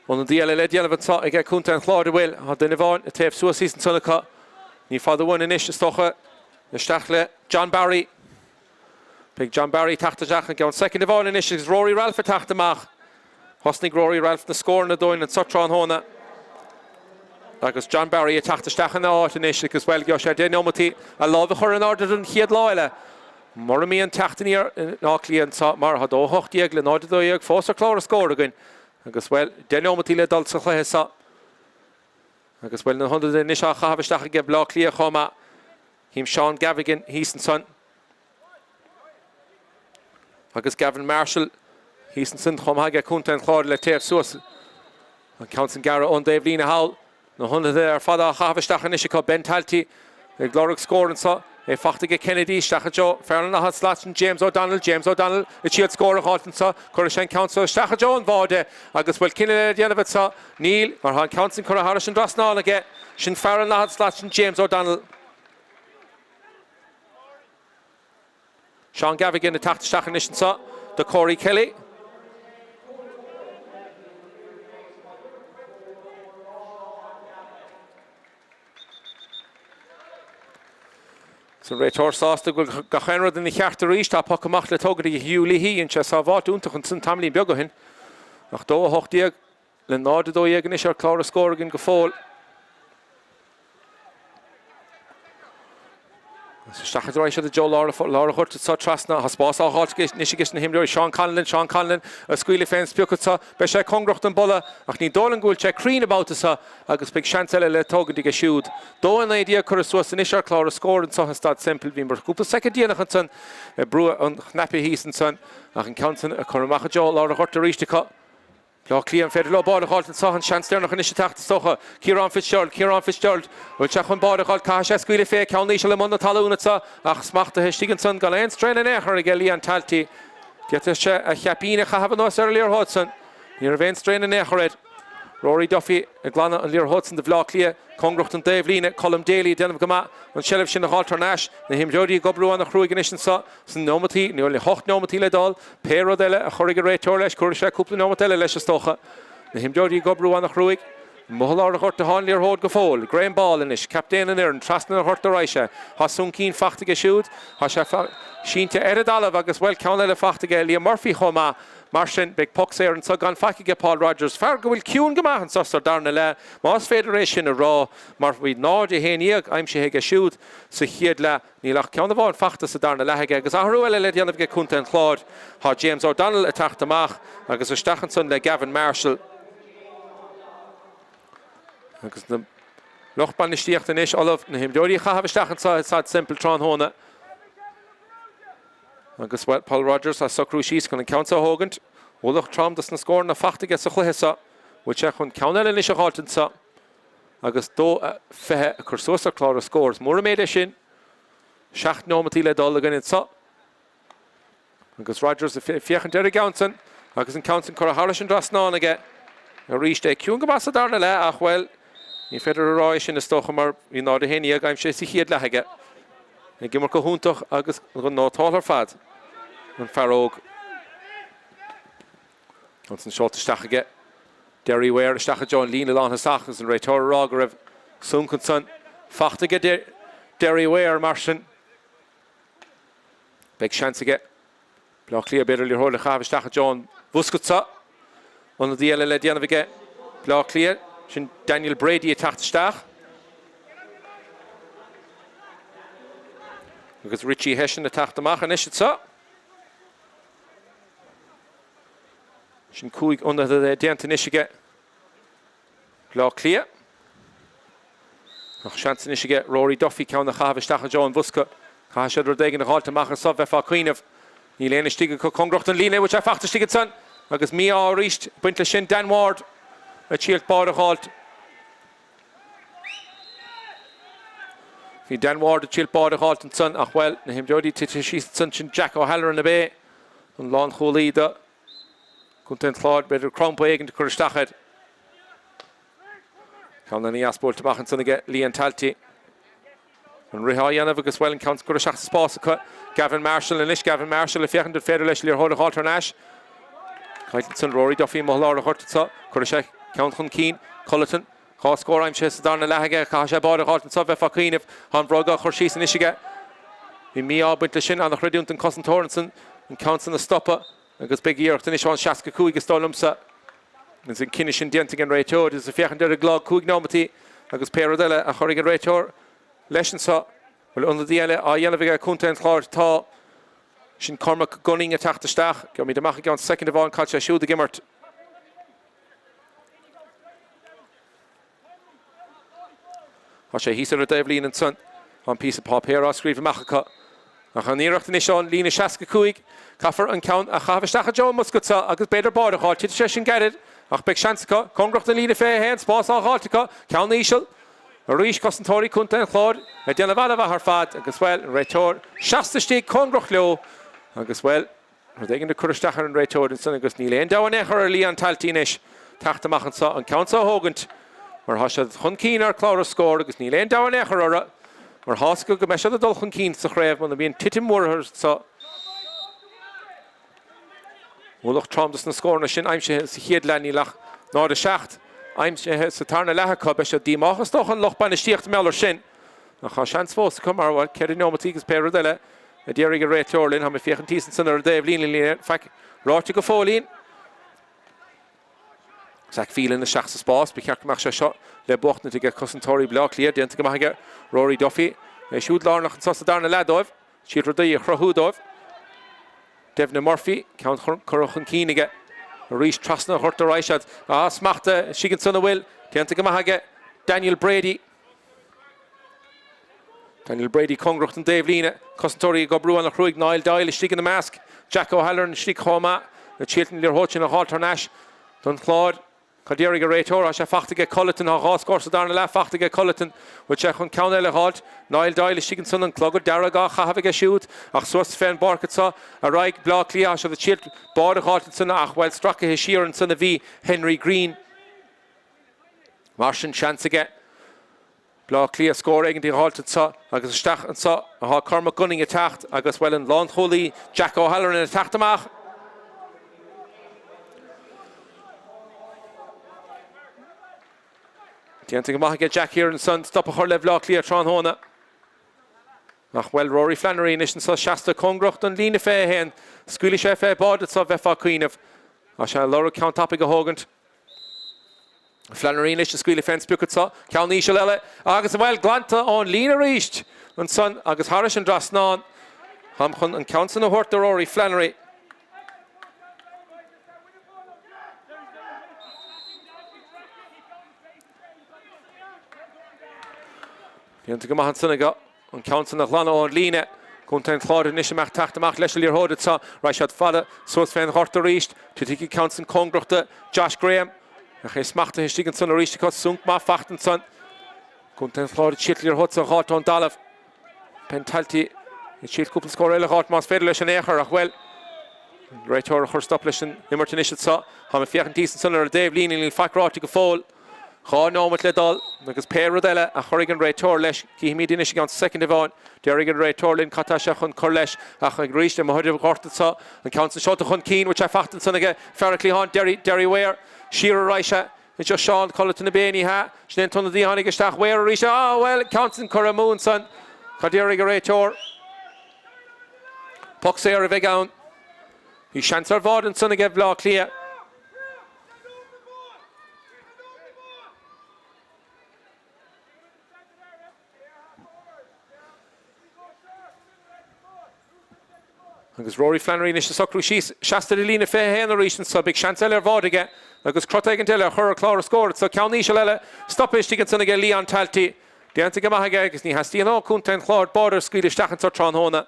Ionadaí eile le déanamh anseo aige Contae an Chláir an bhfuil? Tá duine amháin ag téamh suas thíos ansan acu. Ní fada uainn anois is dócha. Isteach le John Barry. Beidh John Barry ag teacht isteach i gceann soicind amháin anois agus Rory Ralph ag teacht amach. Thosnaigh Rory Ralph na scóranna dúinn anseo tráthnóna. Agus John Barry ag teacht isteach ina áit anois agus, bhuel, gheobhaidh sé 10 neomataí a lámh a chur in airde don chéad lá eile. Mura mbíonn teacht aniar in Áth Cliath anseo, mar tá 2-18 le 0-12 fós ar chlár an scóir againn agus, bhuel, 10 neomataí le dul sa chluiche seo. Agus, bhuel, na hionadaithe anois á chaitheamh isteach aige Baile Átha Cliath chomh maith. Chím Seán Gavigan thíos ansan. Agus Gavin Marshall thíos ansan chomh maith aige Contae an Chláir le téamh suas. An ceann san gearradh ón dtaobhlíne thall. Na hionadaithe ar fad á chaitheamh isteach anois acu. Ben Talty ag lorg scór anso. É fachta aige Kennedy isteach i dtreo fear an daichead slat sin James O'Donnell. James O'Donnell ag triail scór a dh'fháilt anso. Cuirfidh sé an ceann so isteach i dtreo an bháide agus bhfuil cinneadh le déanamh anso? Níl, mar tá an ceann san curtha thairis an dtrasnán aige. Sin fear an daichead slat sin James O'Donnell. Seán Gavigan ag teacht isteach anois anseo do Corey Kelly. Is an réiteoir sásta go bhfuil gach aon rud ina cheart arís. Tá poc amach le tógaint ag Hugh Leahy. Dhein sé sábháilt iontach ansan tamaillín beag ó shin. Ach 2-18 le 0-12 anois ar chlár an scóir againn go fóill. Is isteach a raghaidh siad i dtreo lár lár an ghoirt anseo trasna. Tá spás á dh'fháilt anois aige na himreoirí. Seán Conlon, Seán Conlon ag scaoileadh fén sprioc anseo. Beidh sé cóngarach don bpolla ach ní dóigh liom go bhfuil sé cruinn an babhta seo agus beidh seans eile le tógaint aige siúd. 2-19 curtha suas anois ar chlár an scóir anseo i Staid Semple. Bhíomar cúpla soicind déanach ansan ag brú an chnaipe thíos ansan ach an ceann san ag cur amach i dtreo lár an ghoirt arís acu. Bleá Cliath, an féidir leo báide a dh'fháilt anseo? An seans deireanach anois ag teacht, is dócha. Ciarán Fitzgerald, Ciarán Fitzgerald, bhfuil sé chun báide a dh'fháilt? Caithfidh sé scaoileadh fé, ceann íseal i mbun na talún anseo, ach smachtaithe istigh ansan gan aon straon in aon chor aige Leon Talty. D'fhéadfadh sé a chaipín a chaitheamh anuas ar an liathróid san. Ní raibh aon straon in aon chor air. Rory Duffy ag glanadh an liathróid san do Bhleá Cliath, cóngarach don dtaobhlíne. Colm Daly ag déanamh go maith an tseilbh sin a dh'fháilt thar n-ais. Na himreoirí ag oibriú ana-chruaidh anois anseo. Sna neomataí, níl ach 8 neomataí le dul, pé rud eile a chuirfidh an réiteoir leis, cuirfidh sé cúpla neomat eile leis is dócha. Na himreoirí ag oibriú ana-chruaidh. Amuigh i lár an ghoirt atá an liathróid go fóill. Graham Ball anois, captaen an fhoireann, trasna an ghoirt ar aghaidh sé. Tá Soon Keane fachta aige siúd. Tá sé sínte ar an dtalamh agus, bhuel, ceann eile fachta aige Liam Murphy chomh maith. Mar sin, beidh poc saor anseo gan faic aige Paul Rogers, fear go bhfuil ciúin go maith anseo sa darna leath, más féidir é sin a rá, mar bhí 0-11 aimsithe aige siúd sa chéad leath. Níl ach ceann amháin fachta sa darna leath aige agus athrú eile le déanamh aige Contae an Chláir. Tá James O'Donnell ag teacht amach agus isteach ansan le Gavin Marshall. Agus na lucht bainistíochta anois ullamh na himreoirí a chaitheamh isteach anseo i Staid Semple tráthnóna. Agus bhuel, Paul Rogers á socrú síos chun an ceann seo a thógaint. Ualach trom dos na scóranna fachta aige sa chluiche seo. Bhfuil sé chun ceann eile anois a dh'fháilt anseo? agus 2, 20 a cur suas ar chlár an scóir. Is mór an méid é sin. 7 neomataí le dul againn anseo. Agus Rogers ag féachaint ar an gceann san agus an ceann san curtha thairis an dtrasnán aige arís. É ciúin go maith sa darna leath ach, bhuel, ní féidir a rá é sin is dócha mar bhí 0, 11 aimsithe sa chéad leath aige. Ag imirt go hiontach agus go nótáltha ar fad an fear óg. Ansan seolta isteach aige Derry Ware isteach i dtreo an líne lánthosach agus an réiteoir ag rá go raibh sonc ansan fachta aige Derry Ware mar sin beidh seans aige Bleá Cliath b'fhéidir liathróid a chaitheamh isteach i dtreo an bhosca seo. Ionadaí eile le déanamh aige Bleá Cliath, sin Daniel Brady ag teacht isteach. Agus Richie Hession ag teacht amach anois anseo. Sin 5 ionadaithe déanta anois aige Bleá Cliath. Ach seans anois aige Rory Duffy ceann a chaitheamh isteach i dtreo an bhosca. Caithfidh siad rud éigin a dh'fháilt amach anso, bheifeá ag cuimhneamh. Níl aon istigh acu cóngarach don líne, bhfuil sé fachta istigh ansan agus mí-ádh arís ag baint leis sin. Dan Ward ag triailt báire a dh'fháilt. Bhí Dan Ward ag triailt báire a dh'fháilt ansan ach, bhuel, na himreoirí tite síos ansan, sin Jack O'Halloran ab é an lánchúlaí do Chontae an Chláir, b'fhéidir crampa éigin a chur isteach air. Ceann ana-dheas buailte amach ansan aige Leon Talty. An rith á dhéanamh agus, bhuel, an ceann curtha isteach sa spás acu. Gavin Marshall anois, Gavin Marshall ag féachaint an féidir leis liathróid a dh'fháilt thar n-ais. Caillte ansan Rory Duffy amuigh i lár an ghoirt anso. Cuirfidh sé ceann chun cinn. Culleton, 2 scór aimsithe sa darna leath aige. Caithfidh sé báire a dh'fháilt anso, bheifeá ag cuimhneamh. Tá an bhróg á chur síos anois aige. Bhí mí-ádh ag baint leis sin. An-chreidiúint don cosantóir ansan an ceann san a stopadh agus beidh iarracht anois ón 65 is dóigh liomsa. Agus an cinneadh sin déanta ag an réiteoir agus ag féachaint ar an gclog, 5 neomataí. Agus pé rud eile a chuirfidh an réiteoir leis anseo, bhfuil ionadaí eile á dhéanamh aige contae an Chláir? Tá. Sin Cormac Gunning ag teacht isteach. Gheobhaimid amach i gceann soicind amháin cá bhfuil sé siúd ag imirt. Tá sé thíos ar an dtaobhlíne ansan. Tá an píosa páipéir á scríobh amach acu. Ach an iarracht anois ón líne 65. Caithfear an ceann a chaitheamh isteach i dtreo an mbosca anseo agus b'fhéidir báide a dh'fháil. Titfidh sé sin gairid ach beidh seans acu. Cóngarach don líne 21, spás á dh'fháilt acu. Ceann íseal. Arís cosantóirí Contae an Chláir ag déanamh an-mhaith ar fad agus, bhuel, an réiteoir seasta istigh cóngarach leo agus, bhuel, Rud éigin ag cur isteach ar an réiteoir ansan agus níl aon deabhadh in aon chor ar Leon Talty anois teacht amach anso an ceann so a thógaint mar thá siad chun cinn ar chlár na scór agus níl aon deabhadh in aon chor orthu mar thá's acu go mbeidh siad ag dul chun cinn sa chraobh muna mbíonn titim mhór orthu anso. Ualach trom dos na scóranna sin aimsithe sa chéad leath níl ach 0-7 aimsithe sa tarna leath acu. Beidh siad díomách is dócha an lucht bainistíochta mar gheall air sin ach thá seans fós acu mar bhuel 4 neomataí agus pé rud eile A déarfaidh an réiteoir linn. Táim ag féachaint thíos ansan ar an dtaobhlíne níl aon faic ráite go fóillín. Zach Phelan isteach sa spás. Ba cheart go mbeadh sé seo le buachtaint aige cosantóirí Bhaile Átha Cliath. Déanta go maith aige Rory Duffy. É siúd lárnach anso sa darna leath dóibh. Siad rudaí a chruthú dóibh. Devna Murphy, ceann curtha chun cinn aige. Arís trasna an ghoirt ar aghaidh siad. Ah, smachta istigh ansan a bhfuil. Déanta go maith aige Daniel Brady. Daniel Brady cóngarach don dtaobhlíne. Cosantóirí ag oibriú ana-chruaidh. Niall Doyle istigh ina measc. Jack O'Halloran istigh chomh maith. Ag triail an liathróid sin a dh'fháilt thar n-ais don Chlár. Cad déarfaidh an réiteoir? Tá sé fachta aige Culleton. Tá dhá scór sa darna leath fachta aige Culleton. Bhfuil sé chun ceann eile a dh'fháilt? Niall Doyle istigh ansan an clogad dearg á chaitheamh aige siúd. Ach suas fén bpáirc anso ar aghaidh Bleá Cliath. Tá siad ag triail báide a dh'fháilt ansan ach bhuel stracaithe siar ansan a bhí Henry Greene. Mar sin, seans aige Bleá Cliath scór éigin a dh'fháilt anso agus isteach anso atá Cormac Gunning ag teacht agus, bhuel, an lánchúlaí Jack O'Halloran ag teacht amach. Déanta go maith aige Jack thiar ansan stop a chur le Bleá Cliath tráthnóna. Ach, bhuel, Rory Flannery anois anso seasta cóngarach don líne 21. Scaoilfidh sé fé bháide anso, bheifeá ag cuimhneamh. Tá sé ag lorg ceann tapaidh a thógaint. Flannery anois ag scaoileadh fén sprioc anso. Ceann íseal eile agus, bhuel, glanta ón líne arís ansan agus thairis an dtrasnán. Táim chun an ceann san a thabhairt do Rory Flannery. Déanta go maith ansan aige. An ceann san a ghlanadh ón líne. Contae an Chláir anois a mbeadh teacht amach leis an liathróid anso. Raghaidh siad fada suas fén ghort arís. Titfidh an ceann san cóngarach do Josh Graham. Ach é smachtaithe istigh ansan arís acu. Sonc maith fachta ansan. Contae an Chláir ag triail an liathróid san a dh'fháilt ón dtalamh. Ben Talty ag triail cúpla scór eile a dh'fháilt más féidir leis in aon chor ach bhuel, an réiteoir a chuir stop leis an imirt anois anso. Táim ag féachaint thíos ansan ar an dtaobhlíne, níl faic ráite go fóill. 2 nóimeat le dul agus pé rud eile a chuirfidh an réiteoir leis, cífimid anois i gceann soicind amháin. Déarfaidh an réiteoir linn cad tá sé chun cur leis ach arís amuigh ar an ghort anso, an ceann san seolta chun cinn, bhfuil sé fachta ansan aige fear an chliatháin, Derry, Derry Ware, siar ar aghaidh sé. Anseo Seán Culleton ab é, ní hea? Sin é an t-ionadaí a tháinig isteach, Ware arís, ah bhuel, ceann san curtha amú ansan. Cad déarfaidh an réiteoir? Poc saor a bheidh ann. Bhí seans ar bháide ansan aige Bhleá Cliath. Agus Rory Flannery anois ag socrú síos, seasta ar an líne 21 arís anso. Beidh seans eile ar bháide aige agus crot éigint eile a chur ar chlár na scór anso. Ceann íseal eile stoptha istigh ansan aige Leon Talty. Déanta go maith aige agus ní theastaíonn ó Chontae an Chláir báide a scaoileadh isteach anso tráthnóna.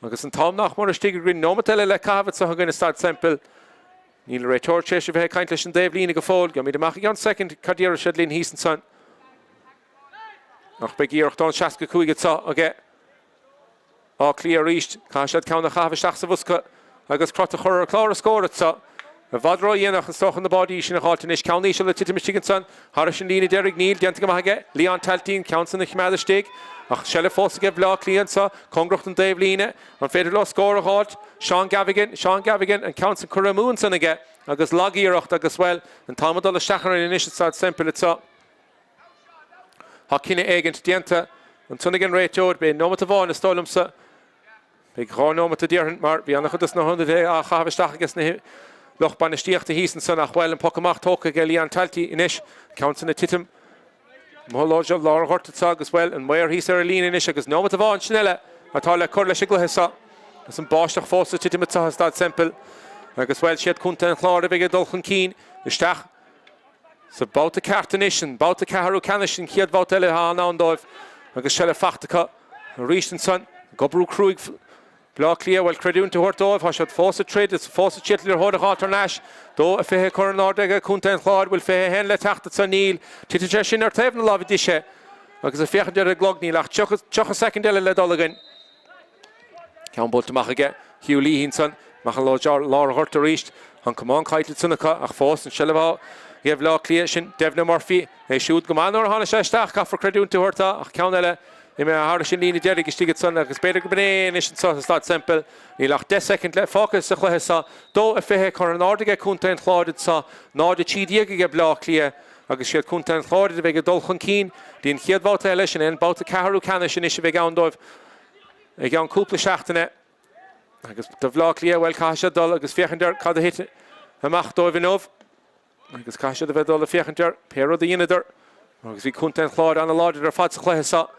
Agus an t-am nach mór istigh againn, nóimeat eile le caitheamh anso againn i Staid Semple. Níl an réiteoir tar éis a bheith ag caint leis an dtaobh líne go fóill. Gheobhaimid amach i gceann soicind cad déarfaidh siad linn thíos ansan. Ach beidh iarracht ón 65 anso aige Áth Cliath arís. Caithfidh siad ceann a chaitheamh isteach sa bhosca agus crot a chur ar chlár na scór anso. I bhfad ródhéanach is dócha na báidí sin a dh'fháilt anois. Ceann íseal ag titim istigh ansan. Thairis an líne deiridh níl. Déanta go maith aige Leon Talty an ceann san a choimeád istigh. Ach seilbh fós aige Bhleá Cliath anso. Cóngarach don dtaobh líne. An féidir leo scór a dh'fháilt? Seán Gavigan, Seán Gavigan, an ceann san curtha amú ansan aige agus lag-iarracht agus, bhuel, an t-am ag dul isteach orainn anois i Staid Semple anso. Tá cinneadh éigint déanta ansan ag an réiteoir. Beidh nóimeat amháin, is dóigh liomsa. Beidh 2 nóimeat a déarfainn mar bhí an-chuid dos na hionadaithe á chaitheamh isteach aige sna. lucht bainistíochta thíos ansan ach bhuel, an poc amach tógtha aige Leon Talty anois, ceann san ag titim amuigh i lár an ghoirt anso agus bhuel, an maor thíos ar an líne anois agus neomat amháin sin eile atá le cur leis an gcluiche seo agus an báisteach fós ag titim anso i Staid Semple agus bhuel, siad Contae an Chláir a bheidh ag dul chun cinn isteach sa babhta ceart anois, an babhta ceathrú ceannais, an chéad bhabhta eile atá i ndán dóibh agus seilbh faighte acu arís ansan ag oibriú cruaidh Bleá Cliath, bhuel, creidiúint a thabhairt dóibh, tá siad fós ag troid is fós ag triail liathróid a dh'fháilt thar n-ais. 2-20 curtha in airde aige Contae an Chláir, bhfuil 21 le teacht anso? Níl. Titeann sé sin ar taobh na láimhe deise agus ag féachaint ar an gclog níl ach 30 soicind eile le dul againn. Ceann buailte amach aige Hugh Leahy ansan, amach i lár an ghoirt arís. Tá an camán caillte ansan acu ach fós an seilbh ag Bleá Cliath, sin Devna Murphy. É siúd go maith nuair a tháinig sé isteach, caithfear creidiúint a thabhairt dó, ach ceann eile imithe thairis an líne deiridh istigh ansan agus b'fhéidir go b'in é anois anso sa Staid Semple. Níl ach 10 soicind le fágtha sa chluiche seo. 2-20 curtha in airde aige Contae an Chláir anso, 0-13 aige Bleá Cliath agus siad Contae an Chláir a bheidh ag dul chun cinn dtí an chéad bhabhta eile, sin é an babhta ceathrú ceannais anois a bheidh ann dóibh i gceann cúpla seachtaine. Agus do Bhleá Cliath, bhuel, caithfidh siad dul agus féachaint ar cad a thit amach dóibh inniu. Agus caithfidh siad a bheith ag dul ag féachaint ar pé rud a dheineadar. Agus bhí Contae an Chláir ana-láidir ar fad sa chluiche seo.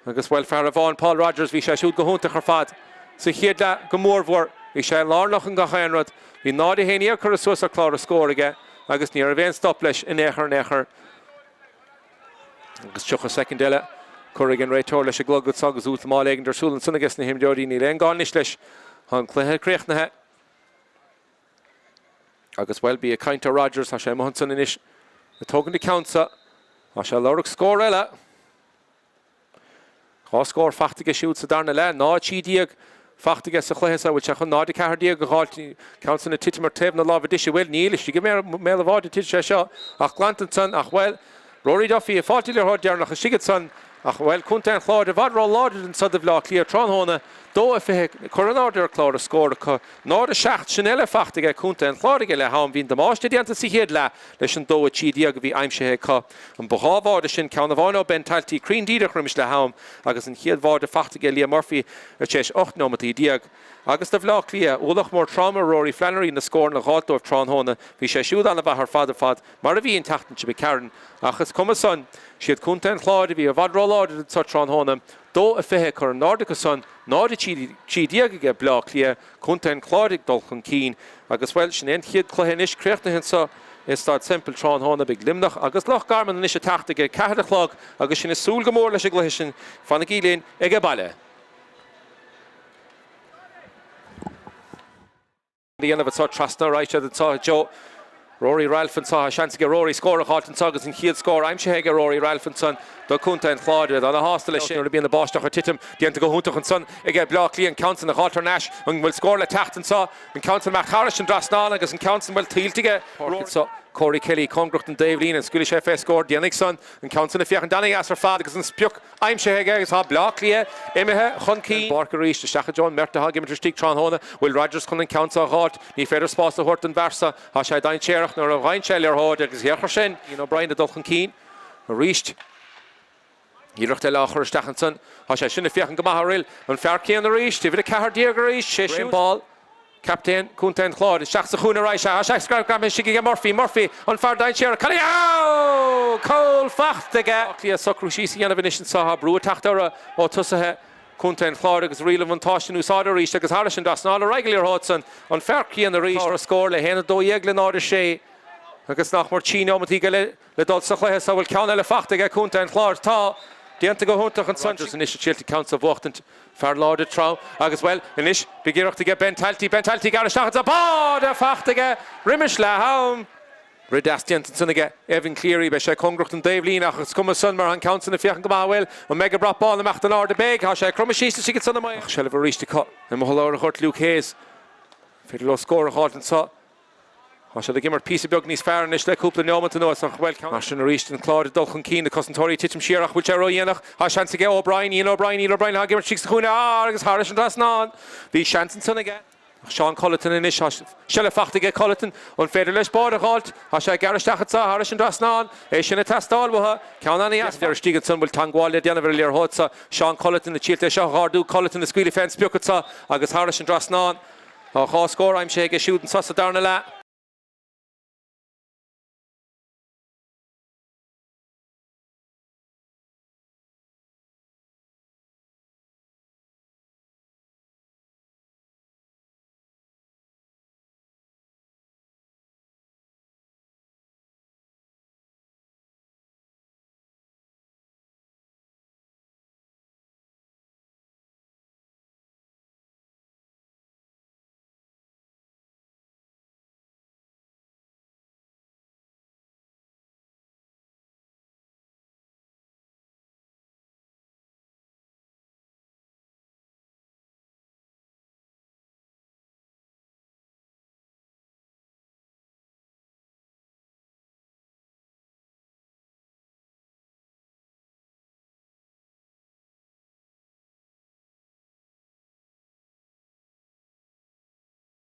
Agus, bhuel, fear amháin, Paul Rogers, bhí sé siúd go hiontach ar fad. Sa chéad leath go mórmhór, bhí sé lárnach in gach aon rud. Bhí 0-11 curtha suas ar chlár a scór aige agus ní raibh aon stop leis in aon chor in aon chor. Agus 30 soicind eile curtha ag an réiteoir leis an gclog anso agus útamáil éigin ar siúl ansan aige sna himreoirí. Níl aon gá anois leis. Tá an cluiche críochnaithe. Agus, bhuel, bí ag caint ar Rodgers, tá sé amuigh ansan anois ag tógaint an ceann seo. Tá sé ag lorg scór eile. 2 scór faighte aige siúd sa darna leath, 0-13 faighte aige sa chluiche seo. Bhfuil sé chun 0-14 a dh'fháilt? Ceann san ag titim ar taobh na láimhe deise, bhfuil? Níl, istigh i mbéal an bháide a thit sé seo ach glanta ansan ach, bhuel, Rory Duffy ag fáilt an liathróid deireanach istigh ansan ach, bhuel, Contae an Chláir i bhfad ró-láidir anso do Bhleá Cliath tráthnóna, 2-20 curtha in airde ar chlár a scór acu, 0-7 sin eile faighte aige Contae an Chláir ag leath am. Bhí an damáiste déanta sa chéad leath leis an 2-13 a bhí aimsithe acu. An ba dhá bháide sin, ceann amháin ó Ben Talty cruinn díreach roimis leath am agus an chéad bháide faighte aige Liam Murphy tar éis 18 nóimeataí. Agus do Bhleá Cliath, ualach mór trom ar Rory Flannery na scóranna a dh'fháilt dóibh tráthnóna. Bhí sé siúd an-mhaith ar fad ar fad. Mar a bhí an tseachtain seo imigh tharainn. Ach is cuma san. Siad Contae an Chláir a bhí i bhfad ró-láidir anso tráthnóna. 2-20 curtha in airde acu san, 0-13 aige Bleá Cliath, Contae an Chláir ag dul chun cinn. Agus, bhuel, sin é an chéad cluiche anois críochnaithe anso i Staid Semple tráthnóna. Beidh Luimneach agus Loch Garman anois ag teacht ag a ceathair a chlog agus sinn ag súil go mór leis an gcluiche sin. Fanaigí linn age baile. dhéanamh anso trasna ar aghaidh siad anso Joe Rory Ralph anso tá seans aige Rory scór a dh'fháilt anso agus an chéad scór aimsithe aige Rory Ralph ansan do Contae an Chláir iad ana shásta leis sin nuair a bhíonn an báisteach ag titim déanta go hiontach ansan aige Bleá Cliath an ceann san a dh'fháilt thar n-ais an bhfuil scór le teacht anso an ceann san amach thairis an dtrasnán agus an ceann san bhfuil tuillte aige Rory anso Corey Kelly cóngarach don dtaobhlíne an scaoilfidh sé fé scór déanfaidh san an ceann san ag féachaint ana dheas ar fad agus an sprioc Aimsithe aige agus tá Bleá Cliath imithe chun cinn. Páirc arís isteach i dtreo an mbeirt atá ag imirt istigh tráthnóna. Bhfuil Rodgers chun an ceann seo a dh'fháilt? Ní féidir spás a thabhairt don bhfear seo. Tá sé dainséarach nuair a fhaigheann sé liathróid agus féach air sin. Ian O'Brien ag dul chun cinn arís. Iarracht eile á chur isteach ansan. Tá sé sin ag féachaint go maith ar fhuil an fear céanna arís. Uimhir 14 arís. Sé siúd. Ball. Captaen Contae an Chláir isteach sa chúinne ar aghaidh. Tá sé greamaithe istigh aige Murphy. Murphy, an fear dainséarach. Cad é? Ó! Cúl faighte aige. Átha Cliath socrú síos a dhéanamh anois anseo. Tá brú ag teacht orthu ó tosaithe Contae an Chláir agus riail an bhuntáiste in úsáid arís agus thairis an dtrasnán ar aghaidh an liathróid san. An fear céanna arís. Ar scór le 1-12 le 0-6 agus nach mór 3 neomataí eile le dul sa chluiche seo. Bhfuil ceann eile faighte aige Contae an Chláir? Tá! Déanta go hiontach ansan. Rodgers anois ag triail an ceann seo a bhuachtaint. Fear láidir trom agus, bhuel, anois beidh iarracht aige Ben Talty. Ben Talty ag gearradh isteach anso. Báide faighte aige roimis leath am. Rith deas déanta ansan aige Evan Cleary. Beidh sé cóngarach don dtaobhlíne ach is cuma san mar tá an ceann san ag féachaint go maith. Bhuel, an mbeidh an brat bán ag imeacht in airde? Beidh. Tá sé ag cromadh síos istigh ansan amuigh. Ach seilbh arís acu i lár an ghoirt Luke Hayes. Féidir leo scór a dh'fháilt anso. Tá siad ag imirt píosa beag níos fearr anois le cúpla neomat anuas ach, bhuel, mar sin arís an Clár ag dul chun cinn, na cosantóirí ag titim siar ach bhfuil sé ródhéanach? Tá seans aige O'Brien, Ian O'Brien, Ian O'Brien atá ag imirt istigh sa chúinne, ah, agus thairis an trasnán! Bhí seans ansan aige. Ach Seán Culleton anois, tá seilbh faighte aige Culleton, an féidir leis báide a dh'fháilt? Tá sé ag gearradh isteach anso, thairis an dtrasnán, é sin ag teastáil uathu. Ceann an-dheas ar istigh ansan, bhfuil teangmháil le déanamh ar an liathróid seo? Seán Culleton ag triailt é seo a dh'ardú, Culleton ag scaoileadh fén sprioc anso agus thairis an dtrasnán. Tá 2 scór aimsithe aige siúd anso sa darna leath.